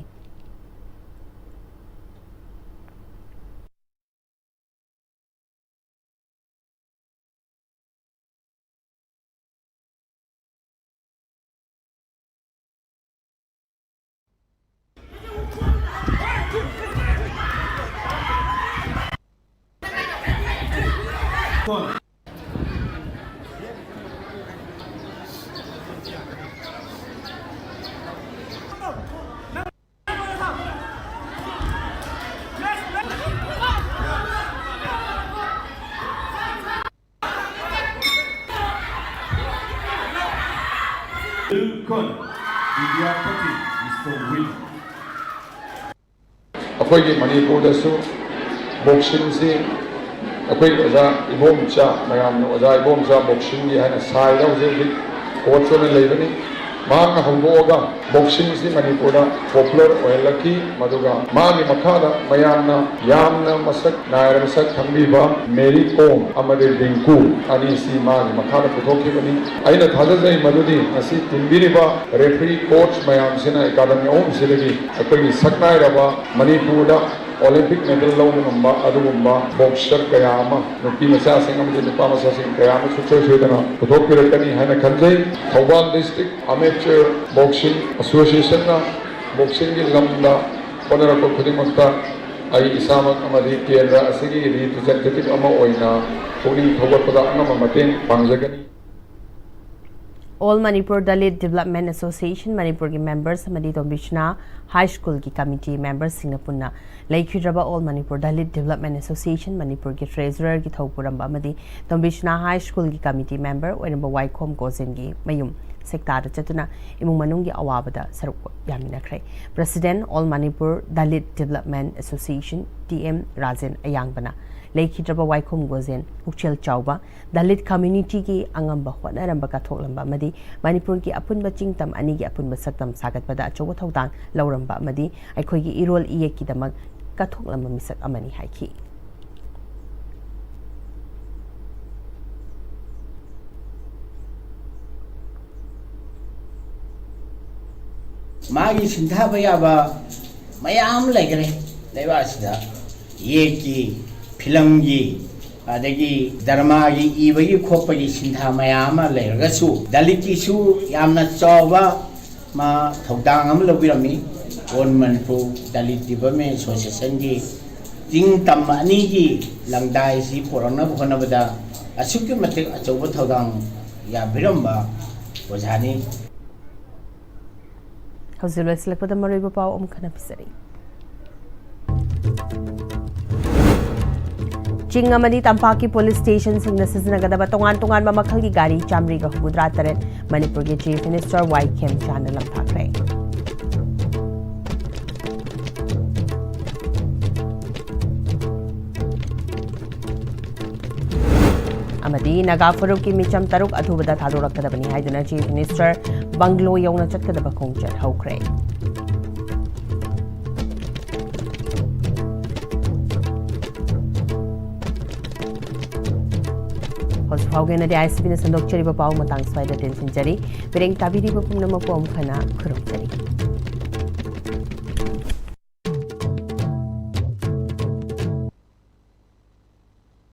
ꯈꯨꯟ, ꯕꯤꯗ꯭ꯌꯥꯄꯇꯤ, ꯃꯤꯁꯇꯔ ꯋꯤꯟ꯫ ꯑꯩꯈꯣꯏꯒꯤ ꯃꯅꯤꯄꯨꯔꯗꯁꯨ ꯕꯣꯛꯁꯤꯡꯁꯤ ꯑꯩꯈꯣꯏ ꯑꯣꯖꯥ ꯏꯕꯣꯝꯆꯥ, ꯃꯌꯥꯝꯅ ꯑꯣꯖꯥ ꯏꯕꯣꯝꯆꯥ ꯕꯣꯛꯁꯤꯡꯒꯤ ꯍꯥꯏꯅ ꯁꯥꯏꯗ ꯍꯧꯖꯤꯛ ꯍꯧꯖꯤꯛ ꯀꯣꯆ ꯑꯣꯏꯅ ꯂꯩꯕꯅꯤ꯫ ꯃꯍꯥꯛꯅ ꯍꯧꯗꯣꯛꯑꯒ ꯕꯣꯛꯁꯤꯡꯁꯤ ꯃꯅꯤꯄꯨꯔꯗ ꯄꯣꯄꯨꯂꯔ ꯑꯣꯏꯍꯜꯂꯛꯈꯤ꯫ ꯃꯗꯨꯒ ꯃꯥꯒꯤ ꯃꯈꯥꯗ ꯃꯌꯥꯝꯅ ꯌꯥꯝꯅ ꯃꯁꯛ ꯅꯥꯏꯔ ꯃꯁꯛ ꯈꯪꯕꯤꯕ ꯃꯦꯔꯤ ꯀꯣꯝ ꯑꯃꯗꯤ ꯔꯤꯡꯀꯨ ꯑꯅꯤꯁꯤ ꯃꯥꯒꯤ ꯃꯈꯥꯗ ꯄꯨꯊꯣꯛꯈꯤꯕꯅꯤ꯫ ꯑꯩꯅ ꯊꯥꯖꯖꯩ ꯃꯗꯨꯗꯤ ꯉꯁꯤ ꯇꯤꯟꯕꯤꯔꯤꯕ ꯔꯦꯐ꯭ꯔꯤ, ꯀꯣꯆ ꯃꯌꯥꯝꯁꯤꯅ ꯑꯦꯀꯥꯗꯃꯤ ꯑꯍꯨꯝꯁꯤꯗꯒꯤ ꯑꯩꯈꯣꯏꯒꯤ ꯁꯛꯅꯥꯏꯔꯕ ꯃꯅꯤꯄꯨꯔꯗ ꯑꯣꯂꯤꯝꯄꯤꯛ ꯃꯦꯗꯜ ꯂꯧꯕ ꯉꯝꯕ ꯑꯗꯨꯒꯨꯝꯕ ꯕꯣꯛꯁꯔ ꯀꯌꯥ ꯑꯃ, ꯅꯨꯄꯤ ꯃꯆꯥꯁꯤꯡ ꯑꯃꯗꯤ ꯅꯨꯄꯥ ꯃꯆꯥꯁꯤꯡ ꯀꯌꯥ ꯑꯃ ꯁꯨꯡꯁꯣꯏ ꯁꯣꯏꯗꯅ ꯄꯨꯊꯣꯛꯄꯤꯔꯛꯀꯅꯤ ꯍꯥꯏꯅ ꯈꯟꯖꯩ꯫ ꯊꯧꯕꯥꯜ ꯗꯤꯁꯇ꯭ꯔꯤꯛ ꯑꯃꯦꯆꯔ ꯕꯣꯛꯁꯤꯡ ꯑꯦꯁꯣꯁꯤꯌꯦꯁꯟꯅ ꯕꯣꯛꯁꯤꯡꯒꯤ ꯂꯝꯗ ꯍꯣꯠꯅꯔꯛꯄ ꯈꯨꯗꯤꯡꯃꯛꯇ ꯑꯩ ꯏꯁꯥꯃꯛ ꯑꯃꯗꯤ ꯀꯦꯟꯗ꯭ꯔ ꯑꯁꯤꯒꯤ ꯔꯤꯄ꯭ꯔꯖꯦꯟꯇꯦꯇꯤꯚ ꯑꯃ ꯑꯣꯏꯅ ꯄꯨꯛꯅꯤꯡ ꯊꯧꯒꯠꯄꯗ ꯑꯉꯝꯕ ꯃꯇꯦꯡ ꯄꯥꯡꯖꯒꯅꯤ꯫ All Manipur Dalit Development Association ꯃꯅꯤꯄꯨꯔꯒꯤ ꯃꯦꯝꯕꯔꯁ ꯑꯃꯗꯤ ꯇꯣꯝꯕꯤꯁꯅꯥ ꯍꯥꯏ ꯁ꯭ꯀꯨꯜꯒꯤ ꯀꯃꯤꯇꯤ ꯃꯦꯝꯕꯔꯁꯤꯡꯅ ꯄꯨꯟꯅ ꯂꯩꯈꯤꯗ꯭ꯔꯕ All Manipur Dalit Development Association ꯃꯅꯤꯄꯨꯔꯒꯤ ꯇ꯭ꯔꯦꯖꯔꯔꯒꯤ ꯊꯧꯄꯨꯔꯝꯕ ꯑꯃꯗꯤ ꯇꯣꯝꯕꯤꯁꯅꯥ ꯍꯥꯏ ꯁ꯭ꯀꯨꯜꯒꯤ ꯀꯃꯤꯇꯤ ꯃꯦꯝꯕꯔ ꯑꯣꯏꯔꯝꯕ ꯋꯥꯏꯈꯣꯝ ꯒꯣꯖꯦꯟꯒꯤ ꯃꯌꯨꯝ ꯁꯦꯛꯇꯥꯗ ꯆꯠꯇꯨꯅ ꯏꯃꯨꯡ ꯃꯅꯨꯡꯒꯤ ꯑꯋꯥꯕꯗ ꯁꯔꯨꯛ ꯌꯥꯃꯤꯟꯅꯈ꯭ꯔꯦ꯫ President All Manipur Dalit Development Association T M Rajen ꯑꯌꯥꯡꯕꯅ ꯂꯩꯈꯤꯗ꯭ꯔꯕ ꯋꯥꯏꯈꯣꯝ ꯒꯣꯖꯦꯟ ꯄꯨꯛꯆꯦꯜ ꯆꯥꯎꯕ, ꯗꯂꯤꯠ ꯀꯝꯃ꯭ꯌꯨꯅꯤꯇꯤꯒꯤ ꯑꯉꯝꯕ ꯍꯣꯠꯅꯔꯝꯕ ꯀꯠꯊꯣꯛꯂꯝꯕ ꯑꯃꯗꯤ ꯃꯅꯤꯄꯨꯔꯒꯤ ꯑꯄꯨꯟꯕ ꯆꯤꯡꯇꯝ ꯑꯅꯤꯒꯤ ꯑꯄꯨꯟꯕ ꯁꯛꯇꯝ ꯁꯥꯒꯠꯄꯗ ꯑꯆꯧꯕ ꯊꯧꯗꯥꯡ ꯂꯧꯔꯝꯕ ꯑꯃꯗꯤ ꯑꯩꯈꯣꯏꯒꯤ ꯏꯔꯣꯜ ꯏꯌꯦꯛꯀꯤꯗꯃꯛ ꯀꯠꯊꯣꯛꯂꯝꯕ ꯃꯤꯁꯛ ꯑꯃꯅꯤ ꯍꯥꯏꯈꯤ꯫ ꯃꯥꯒꯤ ꯁꯤꯟꯊꯥꯕ ꯌꯥꯕ ꯃꯌꯥꯝ ꯂꯩꯈ꯭ꯔꯦ ꯂꯩꯕꯥꯛ ꯑꯁꯤꯗ꯫ ꯌꯦꯛꯀꯤ, ꯐꯤꯂꯝꯒꯤ, ꯑꯗꯒꯤ ꯗꯔꯃꯥꯒꯤ ꯏꯕꯒꯤ ꯈꯣꯠꯄꯒꯤ ꯁꯤꯟꯊꯥ ꯃꯌꯥꯝ ꯑꯃ ꯂꯩꯔꯒꯁꯨ ꯗꯂꯤꯠꯀꯤꯁꯨ ꯌꯥꯝꯅ ꯆꯥꯎꯕ ꯃꯥ ꯊꯧꯗꯥꯡ ꯑꯃ ꯂꯧꯕꯤꯔꯝꯃꯤ꯫ All Manipur Dalit Development Associationꯒꯤ ꯆꯤꯡ ꯇꯝ ꯑꯅꯤꯒꯤ ꯂꯪꯗꯥꯏꯁꯤ ꯄꯨꯔꯛꯅꯕ ꯍꯣꯠꯅꯕꯗ ꯑꯁꯨꯛꯀꯤ ꯃꯇꯤꯛ ꯑꯆꯧꯕ ꯊꯧꯗꯥꯡ ꯌꯥꯕꯤꯔꯝꯕ ꯑꯣꯖꯥꯅꯤ꯫ ꯍꯧꯖꯤꯛ ꯂꯣꯏꯁꯤꯜꯂꯛꯄꯗ ꯃꯔꯨꯑꯣꯏꯕ ꯄꯥꯎ ꯑꯃꯨꯛ ꯍꯟꯅ ꯄꯤꯖꯔꯤ꯫ ꯆꯤꯡ ꯑꯃꯗꯤ ꯇꯝꯄꯥꯛꯀꯤ ꯄꯨꯂꯤꯁ ꯁ꯭ꯇꯦꯁꯟꯁꯤꯡꯗ ꯁꯤꯖꯤꯟꯅꯒꯗꯕ ꯇꯣꯉꯥꯟ ꯇꯣꯉꯥꯟꯕ ꯃꯈꯜꯒꯤ ꯒꯥꯔꯤ ꯆꯥꯃꯔꯤꯒ ꯍꯨꯝꯐꯨꯇꯔꯥ ꯇꯔꯦꯠ ꯃꯅꯤꯄꯨꯔꯒꯤ ꯆꯤꯐ ꯃꯤꯅꯤꯁꯇꯔ ꯋꯥꯏ ꯈꯦꯝꯆꯥꯟꯅ ꯂꯝꯊꯥꯈ꯭ꯔꯦ꯫ ꯑꯃꯗꯤ ꯅꯥꯒꯥ ꯐꯨꯔꯨꯞꯀꯤ ꯃꯤꯆꯝ ꯇꯔꯨꯛ ꯑꯊꯨꯕꯗ ꯊꯥꯗꯣꯔꯛꯀꯗꯕꯅꯤ ꯍꯥꯏꯗꯨꯅ Chief Minister ꯕꯪꯒ꯭ꯂꯣ ꯌꯧꯅ ꯆꯠꯀꯗꯕ ꯈꯣꯡꯆꯠ ꯍꯧꯈ꯭ꯔꯦ꯫ ꯍꯧꯖꯤꯛ ꯐꯥꯎꯒꯤ ꯑꯣꯏꯅꯗꯤ ICBꯅ ꯁꯟꯗꯣꯛꯆꯔꯤꯕ ꯄꯥꯎ ꯃꯇꯥꯡ ꯁ꯭ꯋꯥꯏꯗ ꯇꯦꯟꯁꯤꯟꯖꯔꯤ꯫ ꯃꯤꯠꯌꯦꯡ ꯇꯥꯕꯤꯔꯤꯕ ꯄꯨꯝꯅꯃꯛꯄꯨ ꯑꯃꯨꯛ ꯍꯟꯅ ꯈꯨꯔꯨꯝꯖꯔꯤ꯫